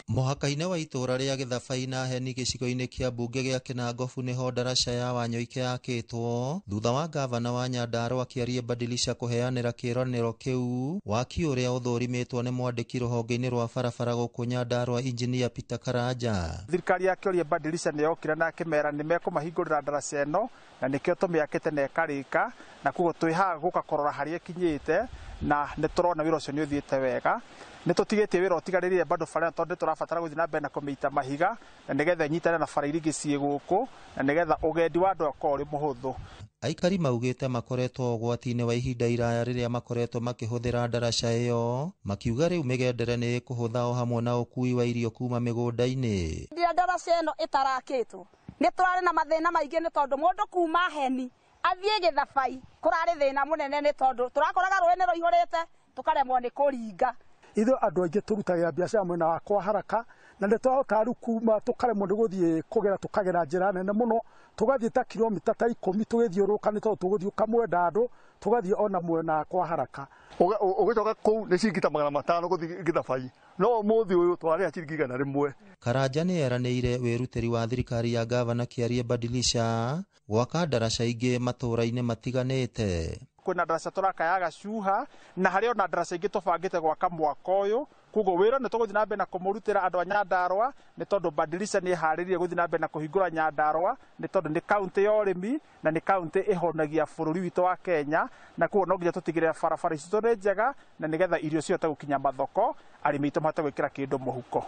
Mũhaka-inĩ wa itũũra rĩa Gĩthabai na Heni gĩcigo-inĩ kĩa mbunge gĩa Kĩnangobu nĩho ndaraca ya Wanyoike yakĩtwo thutha wa gavana wa Nyandarua Kĩarie Badilisha kũheanĩra kĩĩranĩro kĩu. Waki ũrĩa ũthũrimĩtwo nĩ mwandĩki rũhonge-inĩ rwa barabara gũkũ Nyandarua Engineer Peter Karanja. Thirikari ya Kĩorie Badilisha nĩ yokire na akĩmera nĩ mekũmahingũrĩra ndaraca ĩno na nĩkĩo tũmĩakĩte na ĩkarĩka, na koguo twĩ haha gũka kũrora harĩa ĩkinyĩte, na nĩ tũrona wĩra ũcio nĩ ũthiĩte wega. Nĩ tũtigĩtie wĩra ũtigarĩrire bado bara tondũ tũrabatara gũthiĩ na mbere na kũmĩita mahiga na nĩgetha ĩnyitane na bara iria ingĩ ciĩ gũkũ na nĩgetha ũgendi wa andũ akorwo ũrĩ mũhũthũ. Aikari maugĩte makoretwo ũgwati-inĩ wa ihinda iraya rĩrĩa makoretwo makĩhũthĩra ndaraca ĩyo, makiuga rĩu mĩgendere nĩ ĩkũhũtha o hamwe na ũkui wa irio kuma mĩgũnda-inĩ. Rĩrĩa ndaraca ĩno ĩtarakĩtwo Nĩ tũrarĩ na mathĩna maingĩ nĩ tondũ mũndũ kuma heni athiĩ Gĩthabai kũrarĩ thĩna mũnene nĩ tondũ tũrakoraga rũĩ nĩ rũihũrĩte tũkaremwo nĩ kũringa. Ithuĩ andũ aingĩ tũrutagĩra biacara mwena wa kwa Haraka na nĩ twahotaga rĩu kuma tũkaremwo nĩ gũthiĩ kũgera tũkagera njĩra nene mũno tũgathiĩ ta kilomita ta 10 tũgĩthiũrũrũka nĩ tondũ tũgũthiĩ ũkamwenda andũ tũgathiĩ ona mwena kwa Haraka. Ũgĩcoka kũu nĩ ciringi ta 500 gũthiĩ Gĩthabai no ũmũthĩ ũyũ twarĩha ciringi 100. Karanja nĩ eranĩire wĩrutĩri wa thirikari ya gavana Kĩarie Badilisha gwaka ndaraca ingĩ matũũra-inĩ matiganĩte. Kwĩna ndaraca tũraka ya Gacuha na harĩ ona ndaraca ingĩ tũbangĩte gwaka mwaka ũyũ, koguo wĩra nĩ tũgũthiĩ na mbere na kũmũrutĩra andũ a Nyandarũa nĩ tondũ Badilisha nĩ ĩharĩrĩirie gũthiĩ na mbere na kũhingũra Nyandarũa nĩ tondũ nĩ kaũntĩ ya ũrĩmi na nĩ kaũntĩ ĩhonagia bũrũri witũ wa Kenya, na koguo no nginya tũtigĩrĩre barabara citũ nĩ njega na nĩgetha irio cihote gũkinya mathoko arĩmi aitũ mahote gwĩkĩra kĩndũ mũhuko.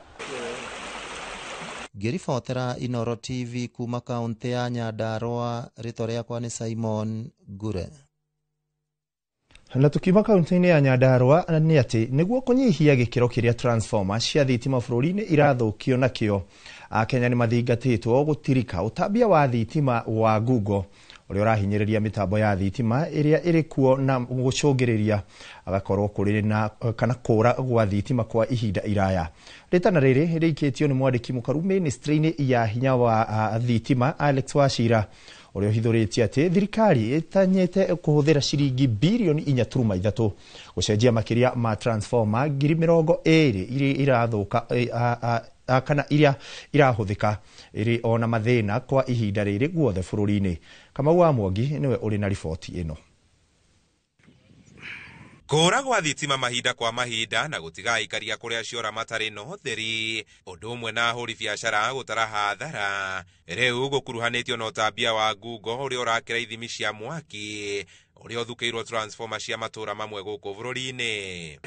Ngĩribotera Inoro TV kuma kaũntĩ ya Nyandarũa, rĩtwa rĩakwa nĩ Simon Ngure. Na tukiuma kaunti-inĩ ya Nyandarũa nĩ atĩ nĩguo kũnyihia gĩkĩro kĩrĩa transformer cia thitima bũrũri-inĩ irathũkio nakĩo, Akenya nĩ mathingatĩtwo gũtirika ũtambia wa thitima wa ngungo ũrĩa ũrahinyĩrĩria mĩtambo ya thitima ĩrĩa ĩrĩ kuo na gũcũngĩrĩria agakorwo kũrĩ na kana kũra gwa thitima kwa ihinda iraya. Rĩtana rĩrĩ rĩikĩtio nĩ mwandĩki mũkaru ministry-inĩ ya hinya wa thitima Alex Wachira ũrĩa ũhithũrĩtie atĩ thirikari ĩtanyĩte kũhũthĩra ciringi birioni 4.3 gũcenjia makĩria ma transformer 20,000 iria irathũka kana iria irahũthĩka ĩrĩ ona mathĩna kwa ihinda rĩrĩ guothe bũrũri-inĩ. Kamau wa Mwangi nĩwe ũrĩ na riboti ĩno. Kũra gwa thitima mahinda kwa mahinda na gũtiga aikaria kũrĩa ciora matarĩ na ũtheri ũndũ ũmwe na ahũri biacara gũtara hathara rĩu gũkuruhanĩtio na ũtambia wa ngungo ũrĩa ũrakĩra ithimi cia mwaki ũrĩa ũthukĩirwo transformer cia matũũra mamwe gũkũ bũrũri-inĩ.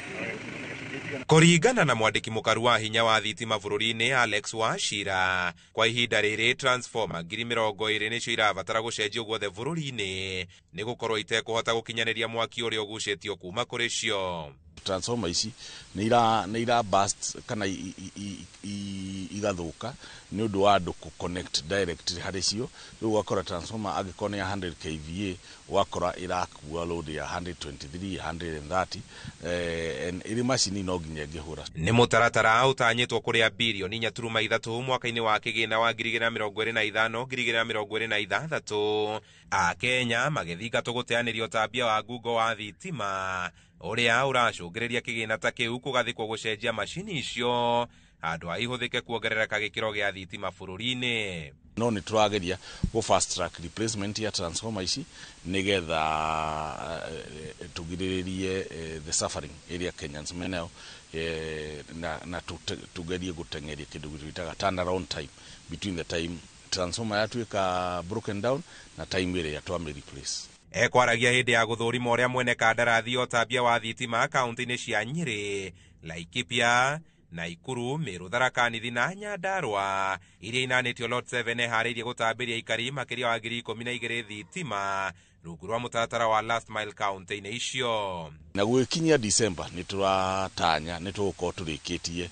Kũringana na mwandĩki mũkaru wa hinya wa thitima bũrũri-inĩ Alex Wachira, kwa ihinda rĩrĩ transformer 20,000 nĩcio irabatara gũcenjio guothe bũrũri-inĩ nĩ gũkorwo itekũhota gũkinyanĩria mwaki ũrĩa ũgucĩtio kuma kũrĩ cio. Transformer ici nĩ ira burst kana igathũka nĩ ũndũ wa andũ kũ connect direct harĩ cio. Rĩu ũgakora transformer angĩkorwo nĩ ya 100 kVA ũgakora ĩrakua load ya 123 130 and ĩrĩ macini no nginya ĩngĩhũra. Nĩ mũtaratara ũtanyĩtwo kũrĩa birioni 4.3 mwaka-inĩ wa kĩgĩna wa 2025 2026 Akenya magĩthingatwo gũteanĩria ũtambia wa ngungo wa thitima ũrĩa ũracũngĩrĩria kĩgĩna ta kĩu kũgathĩkwo gũcenjia macini icio handũ ha ihũthĩke kuongerereka gĩkĩro gĩa thitima bũrũri-inĩ. No nĩ tũrageria gũ fast track replacement ya transformer ici nĩgetha tũgirĩrĩrie the suffering ĩrĩa Kenyans menayo na tũgerie gũteng'eria kĩndũ twĩtaga turnaround time between the time transformer yatuĩka broken down na time ĩrĩa twamĩ replace. Ekwaragia hĩndĩ ya gũthũrima ũrĩa mwene kandarathi ya ũtambia wa thitima kaunti-inĩ cia Nyĩrĩ, Laikipia, Naikuru, Meru, Tharaka Nithi na Nyandarũa iria inanĩtio Lot 7 ĩharĩirie gũtambĩria aikari makĩria wa 12,000 thitima rungu rwa mũtaratara wa last mile kaunti-inĩ icio. Na gũgĩkinyia December nĩ tũratanya nĩ tũgũkorwo tũrĩkĩtie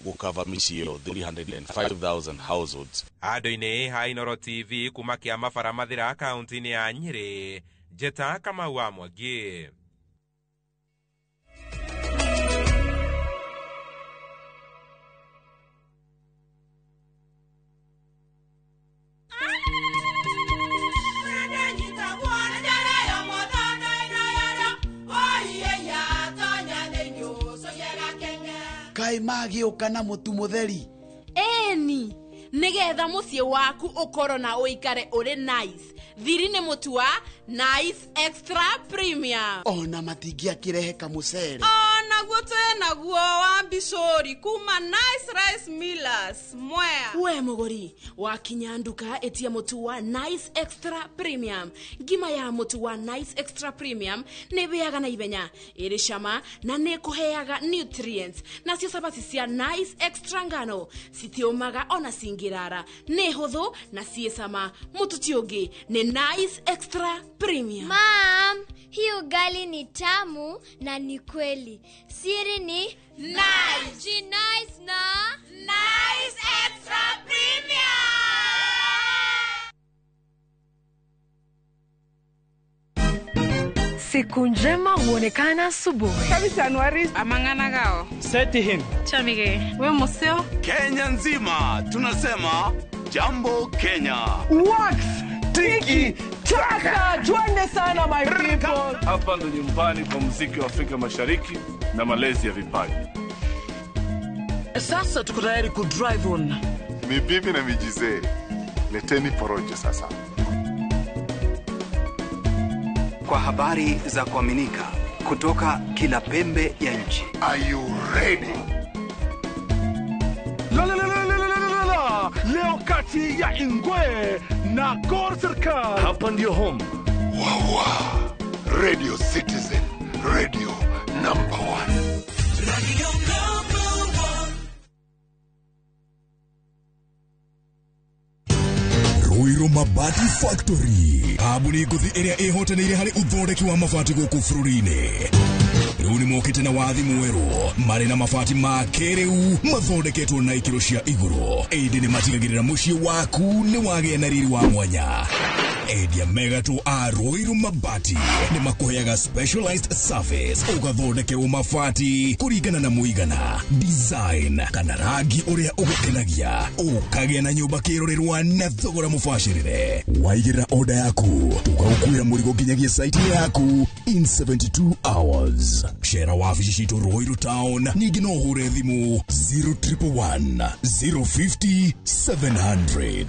gũkava mĩciĩ yothe 305,000 households. Handũ-inĩ ha Inoro TV kuma kĩama bara Mathĩra kaunti-inĩ ya Nyĩrĩ, Njeta Kamau wa Mwangi. Kaĩ magĩũka na mũtu mũtheri? Ĩni, nĩgetha mũciĩ waku ũkorwo na ũikare ũrĩ nice. Thiri nĩ mũtu wa Nice Extra Premium. Ona matingĩakĩrehe kamũcere. Onaguo twĩnaguo wa mbicũri kuma Nice Rice Millers Mwea. We mũgũri, wakinya nduka ĩtia mũtu wa Nice Extra Premium. Ngima ya mũtu wa Nice Extra Premium nĩ ĩhĩaga na ihenya, ĩrĩ cama na nĩ ĩkũheaga nutrients. Nacio cabaci cia Nice Extra ngano citiũmaga ona cingĩrara, nĩ hũthũ na ciĩ cama. Mũtu ti ũngĩ nĩ Nice Extra Premium. Mom, hii ugali ni tamu na ni kweli. Siri ni Nice. Nice na Nice Extra Premium. Siku njema huonekana asubuhi. Amang'ana Seti him. Chamige. We museo. Kenya nzima tunasema jambo Kenya. Wax tiki taka, twende sana my people. Hapa ndo nyumbani kwa muziki wa Afrika Mashariki na malezi ya vipaji. Sasa tuko tayari ku drive on. Ni bibi na mijizee, leteni porojo sasa. Kwa habari za kuaminika kutoka kila pembe ya nchi. Are you ready? La, la, la, la, la, la, la, la. Leo kati ya Ingwe na Gor Serikal. Hapa ndio home. Wawa. Radio Citizen, radio number 1. Radio number 1. Ruiru Mabati Factory kambuni ngũthi ĩrĩa ĩhotanĩire harĩ ũthondeki wa mabati gũkũ bũrũri-inĩ. Rĩu nĩ mokĩte na wathi mwerũ marĩ na mabati ma kĩrĩu mathondeketwo na ikĩro cia igũrũ, ĩndĩ nĩ matigagĩrĩra mũciĩ waku nĩ wagĩa na riri wa mwanya. Endia mega tu a Ruiru Mabati nĩ makũheaga specialized service, ũgathondekerwo mabati kũringana na mũigana, design kana rangi ũrĩa ũgũkenagia, ũkagĩa na nyũmba kĩrorerwa na thogora mũbacĩrĩre. Waigĩrĩra order yaku tũgagũkuĩra mũrigo nginyagia site yaku in 72 hours. Cera wabici citũ Ruiru Town, ningĩ no ũhũre thimũ 0111 050 700.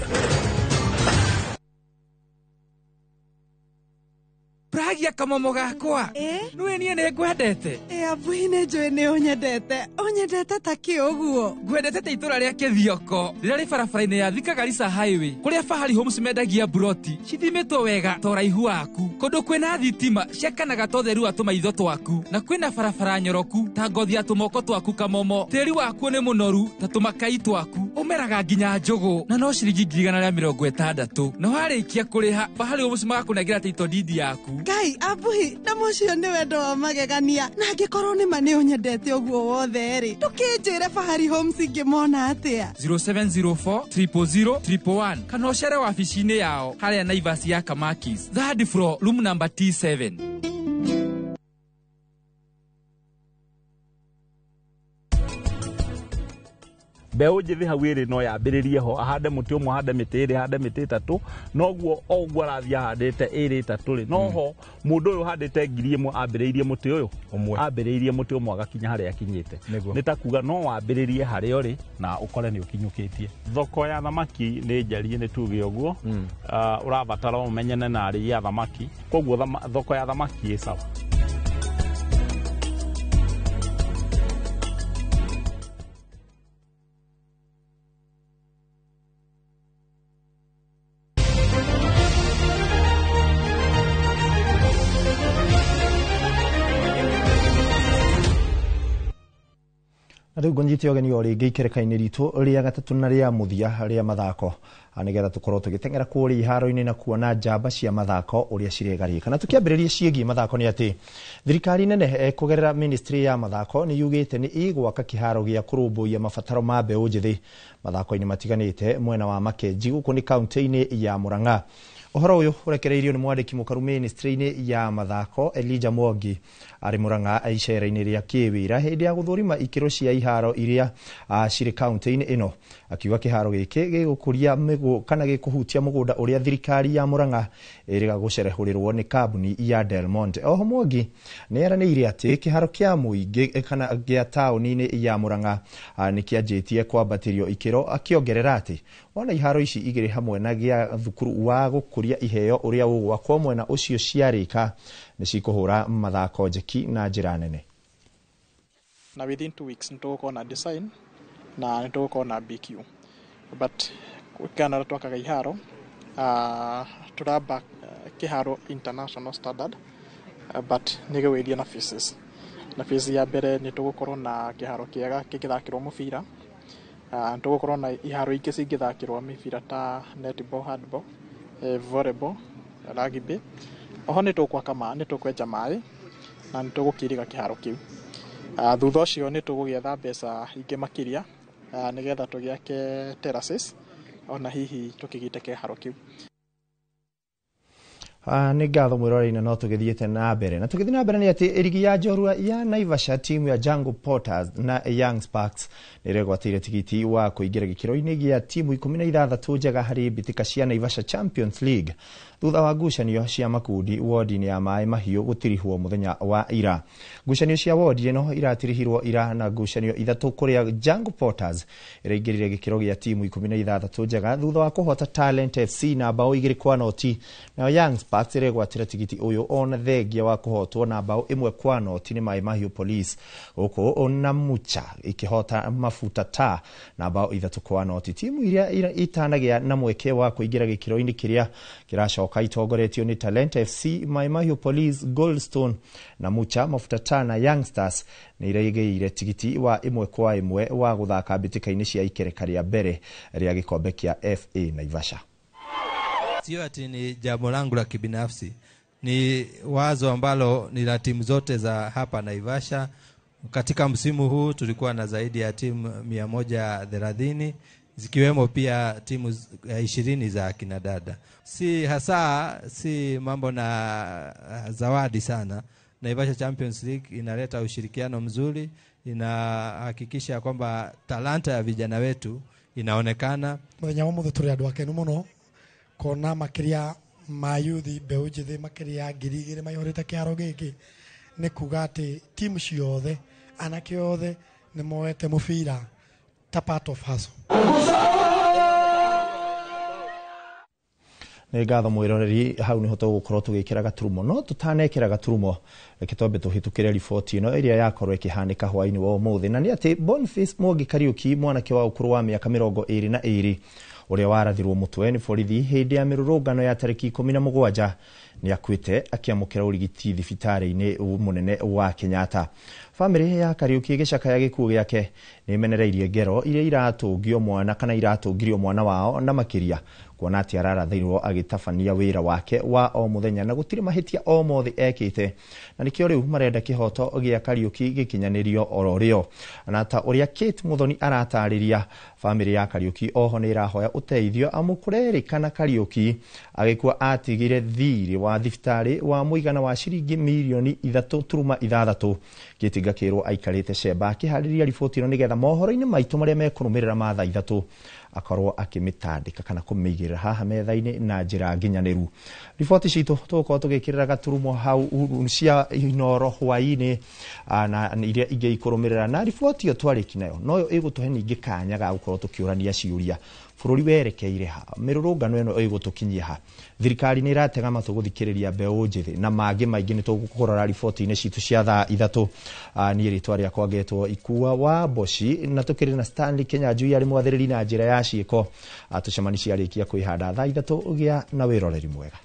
Pragia kamomo gakwa. Nĩwe niĩ nĩ ngwendete. Abuhi nĩ njũĩ nĩ ũnyendete. Ũnyendete ta kĩ ũguo? Ngwendete ta itũra rĩa Kĩthioko rĩrĩa rĩ barabara-inĩ ya Thika Garissa Highway, kũrĩa Fahari Homes mendagia buroti cithimĩtwo wega ta ũraihu waku, kũndũ kwĩna thitima ciakanaga ta ũtheru wa tũmaitho twaku, na kwĩna barabara nyoroku ta ngothi ya tũmoko twaku kamomo. Tĩri wakuo nĩ mũnoru ta tũmakai twaku, ũmeraga nginya njũgũ na no ciringi 160,000. Na warĩkia kũrĩha Fahari Homes magakũnengera title deed yaku. Ngai abuhi na mũcio nĩ wendo wa magegania, na angĩkorwo nĩ ma nĩ ũnyendete ũguo wothe rĩ, ndũkĩnjĩre Fahari Homes ingĩmona atĩa? 0704 000 111 kana ũcere wabici-inĩ yao harĩa Naivas ya Kamakis, third floor, room number T7. Mbeũ njĩthĩ hau ĩrĩ no yambĩrĩrie ho, ahande mũtĩ ũmwe, ahande mĩtĩ ĩrĩ, ahande mĩtĩ ĩtatũ, noguo o ũguo arathiĩ ahandĩte ĩrĩ ĩtatũ rĩ, noho mũndũ ũyũ ũhandĩte 1,000 ambĩrĩirie mũtĩ ũyũ ũmwe, ambĩrĩirie mũtĩ ũmwe agakinya harĩa akinyĩte. Nĩ ta kuga no wambĩrĩrie harĩa ũrĩ na ũkore nĩ ũkinyũkĩtie. Thoko ya thamaki nĩ njarie, nĩ tuge ũguo, ũrabatara ũmenyane na arĩi a thamaki, koguo thoko ya thamaki ĩ sawa. Na rĩu ngũnyite ũgeni o rĩngĩ ikereka-inĩ ritũ rĩa gatatũ na rĩa mũthia rĩa mathako, nĩgetha tũkorwo tũgĩteng'era kũrĩa iharo-inĩ na kuona njamba cia mathako ũrĩa ciregarĩka. Na tũkĩambĩrĩria ciĩgiĩ mathako nĩ atĩ thirikari nene kũgerera ministry ya mathako nĩ yugĩte nĩ ĩgwaka kĩharo gĩa kũrũmbũiya mabataro ma mbeũ njĩthĩ mathako-inĩ matiganĩte mwena wa Makenji gũkũ nĩ kaunti-inĩ ya Murang'a. Ũhoro ũyũ ũrekereirio nĩ mwandĩki mũkaru ministry-inĩ ya mathako Elijah Mwangi arĩ Murang'a icera-inĩ rĩa kĩwĩra hĩndĩ ya gũthũrima ikĩro cia iharo iria cirĩ kaunti-inĩ ĩno, akiuga kĩharo gĩkĩ gĩgũkũria kana gĩkũhutia mũgũnda ũrĩa thirikari ya Murang'a ĩrĩga gũcerehũrĩrwo nĩ kambuni ya Del Monte. Oho Mwangi nĩ eranĩire atĩ kĩharo kĩa mũingĩ kana gĩa taũni-inĩ ya Murang'a nĩ kĩanjĩtie kwambatĩrio ikĩro, akĩongerera atĩ wona iharo ici igĩrĩ hamwe na gĩa thukuru wa gũkũria iheo ũrĩa ũgwakwo mwena ũcio ciarĩka nĩ cikũhũra mathako njeki na njĩra nene. Na within 2 weeks nĩ tũgũkorwo na design na nĩ tũgũkorwo na BQ, but kana twakaga iharo turamba kĩharo international standard, but nĩ gĩgũgĩthiĩ na phases. Na phase ya mbere nĩ tũgũkorwo na kĩharo kĩega kĩngĩthakĩrwo mũbira, nĩ tũgũkorwo na iharo ingĩ cingĩthakĩrwo mĩbira ta netball, handball, volleyball, rugby. Oho nĩ tũgwaka maĩ, nĩ tũkwenja maĩ na nĩ tũgũkiriga kĩharo kĩu. Thutha ũcio nĩ tũgũgĩetha mbeca ingĩ makĩria nĩgetha tũgĩake terraces ona hihi tũkĩgite kĩharo kĩu. Nĩ ngatho mwĩroreri-inĩ, no tũgĩthiĩte na mbere na tũgĩthiĩ na mbere nĩ atĩ rigi ya njorua ya Naivasha, timu ya Jungle Porters na Young Sparks nĩ ĩregwatĩire tigiti wa kũingĩra gĩkĩro-inĩ gĩa timu 16 njega harĩ mbĩtĩka cia Naivasha Champions League thutha wa ngucanio cia makundi wodi-inĩ ya Maĩ Mahiũ gũtirihwo mũthenya wa ira. Ngucanio cia wodi ĩno iratirihirwo ira na ngucanio 3 kũrĩa Jungle Porters ĩraingĩrire gĩkĩro gĩa timu 16 njega thutha wa kũhota Talent FC na bao 2-0, nayo Young Sparks ĩregwatĩra tigiti ũyũ ona thengia wa kũhotwo na bao 1-0 nĩ Maĩ Mahiũ Police, gũkũ Namucha ikĩhota Mafuta Ta na bao 3-0. Timu iria itanagĩa na mweke wa kũingĩra gĩkĩro-inĩ kĩrĩa kĩracoka itongoretio nĩ Talent FC, Maĩ Mahiũ Police, Goldstone, Namucha, Mafuta Ta na Young Stars nĩ iraigĩire tigiti wa 1-1 wa gũthaka mbĩtĩka-inĩ cia ikereka rĩa mbere rĩa gĩkombe kĩa FA Naivasha. Sio ati ni jambo langu la kibinafsi, ni wazo ambalo ni la timu zote za hapa Naivasha. Katika msimu huu tulikuwa na zaidi ya timu 130 zikiwemo pia timu 20 za kina dada. Si hasa si mambo na zawadi sana. Naivasha Champions League inaleta ushirikiano mzuri, inahakikisha kwamba talanta ya vijana wetu inaonekana. Muthenya wa muthe turi andu akenu muno kona makiria ma yuthi mbeu njithi makiria 2000 maihurite kiaro giki, ni kuga ati timu ciothe anake othe ni moete mubira ta part of hustle. Nĩ ngatho mwĩroreri, hau nĩho tũgũkorwo tũgĩkĩra gaturumo, no tũtanekĩra gaturumo reke twambe tũhĩtũkĩre riboti ĩno ĩrĩa yakorwo ĩkĩhanĩka hwaĩ-inĩ wa ũmũthĩ, na nĩ atĩ Boniface Mwangi Kariuki, mwanake wa ũkũrũ wa mĩaka 22 ũrĩa warathirwo mũtwe nĩ borithi hĩndĩ ya mĩrũrũngano ya tarĩki 17 nĩ akuĩte akĩamũkĩra ũrigiti thibitarĩ-inĩ mũnene wa Kenyatta. Bamĩrĩ ya Kariuki ĩgĩcakaya gĩkuũ gĩake nĩ ĩmenereirie ngero iria iratũngio mwana kana iratũngirio mwana wao, na makĩria kuona atĩ ararathirwo agĩtabania wĩra wake wa o mũthenya na gũtirĩ mahĩtia o mothe ekĩte, na nĩkĩo rĩu marenda kĩhoto gĩa Kariuki gĩkinyanĩrio oro rĩo. Na ta ũrĩa Kate Muthoni aratarĩria, bamĩrĩ ya Kariuki oho nĩ ĩrahoya ũteithio amu kũrerĩkana Kariuki agĩkua atigire thirĩ wa thibitarĩ wa mũigana wa ciringi mirioni 3.6. Kate ngakĩrwo aikarĩte cemba akĩharĩria riboti ĩno nĩgetha mohoro-inĩ maitũ marĩa mekũrũmĩrĩra ma thaa 3 akorwo akĩmĩtandĩka kana kũmĩigĩrĩra haha metha-inĩ na njĩra nginyanĩru. Riboti citũ tũgũkorwo tũgĩkĩrĩra gaturumo hau cia Inoro hwaĩ-inĩ na iria ingĩ ikũrũmĩrĩra, na riboti ĩyo twarĩki nayo noyo ĩgũtũhe ningĩ kanya ga gũkorwo tũkĩũrania ciũria bũrũri werekeire ha, mĩrũrũngano ĩno ĩgũtũkinyia ha, thirikari nĩ ĩratega matũ gũthikĩrĩria mbeũ njĩthĩ na mangĩ maingĩ nĩ tũgũkũrora riboti-inĩ citũ cia thaa 3. Niĩ rĩtwa rĩakwa ngetwo Ikua wa Mboci, na tũkĩrĩ na Stanley Kenyanjui arĩ mwathĩrĩri na njĩra ya ciĩko. Tũcemani ciarĩkia kwĩhanda thaa 3. Gĩa na wĩroreri mwega.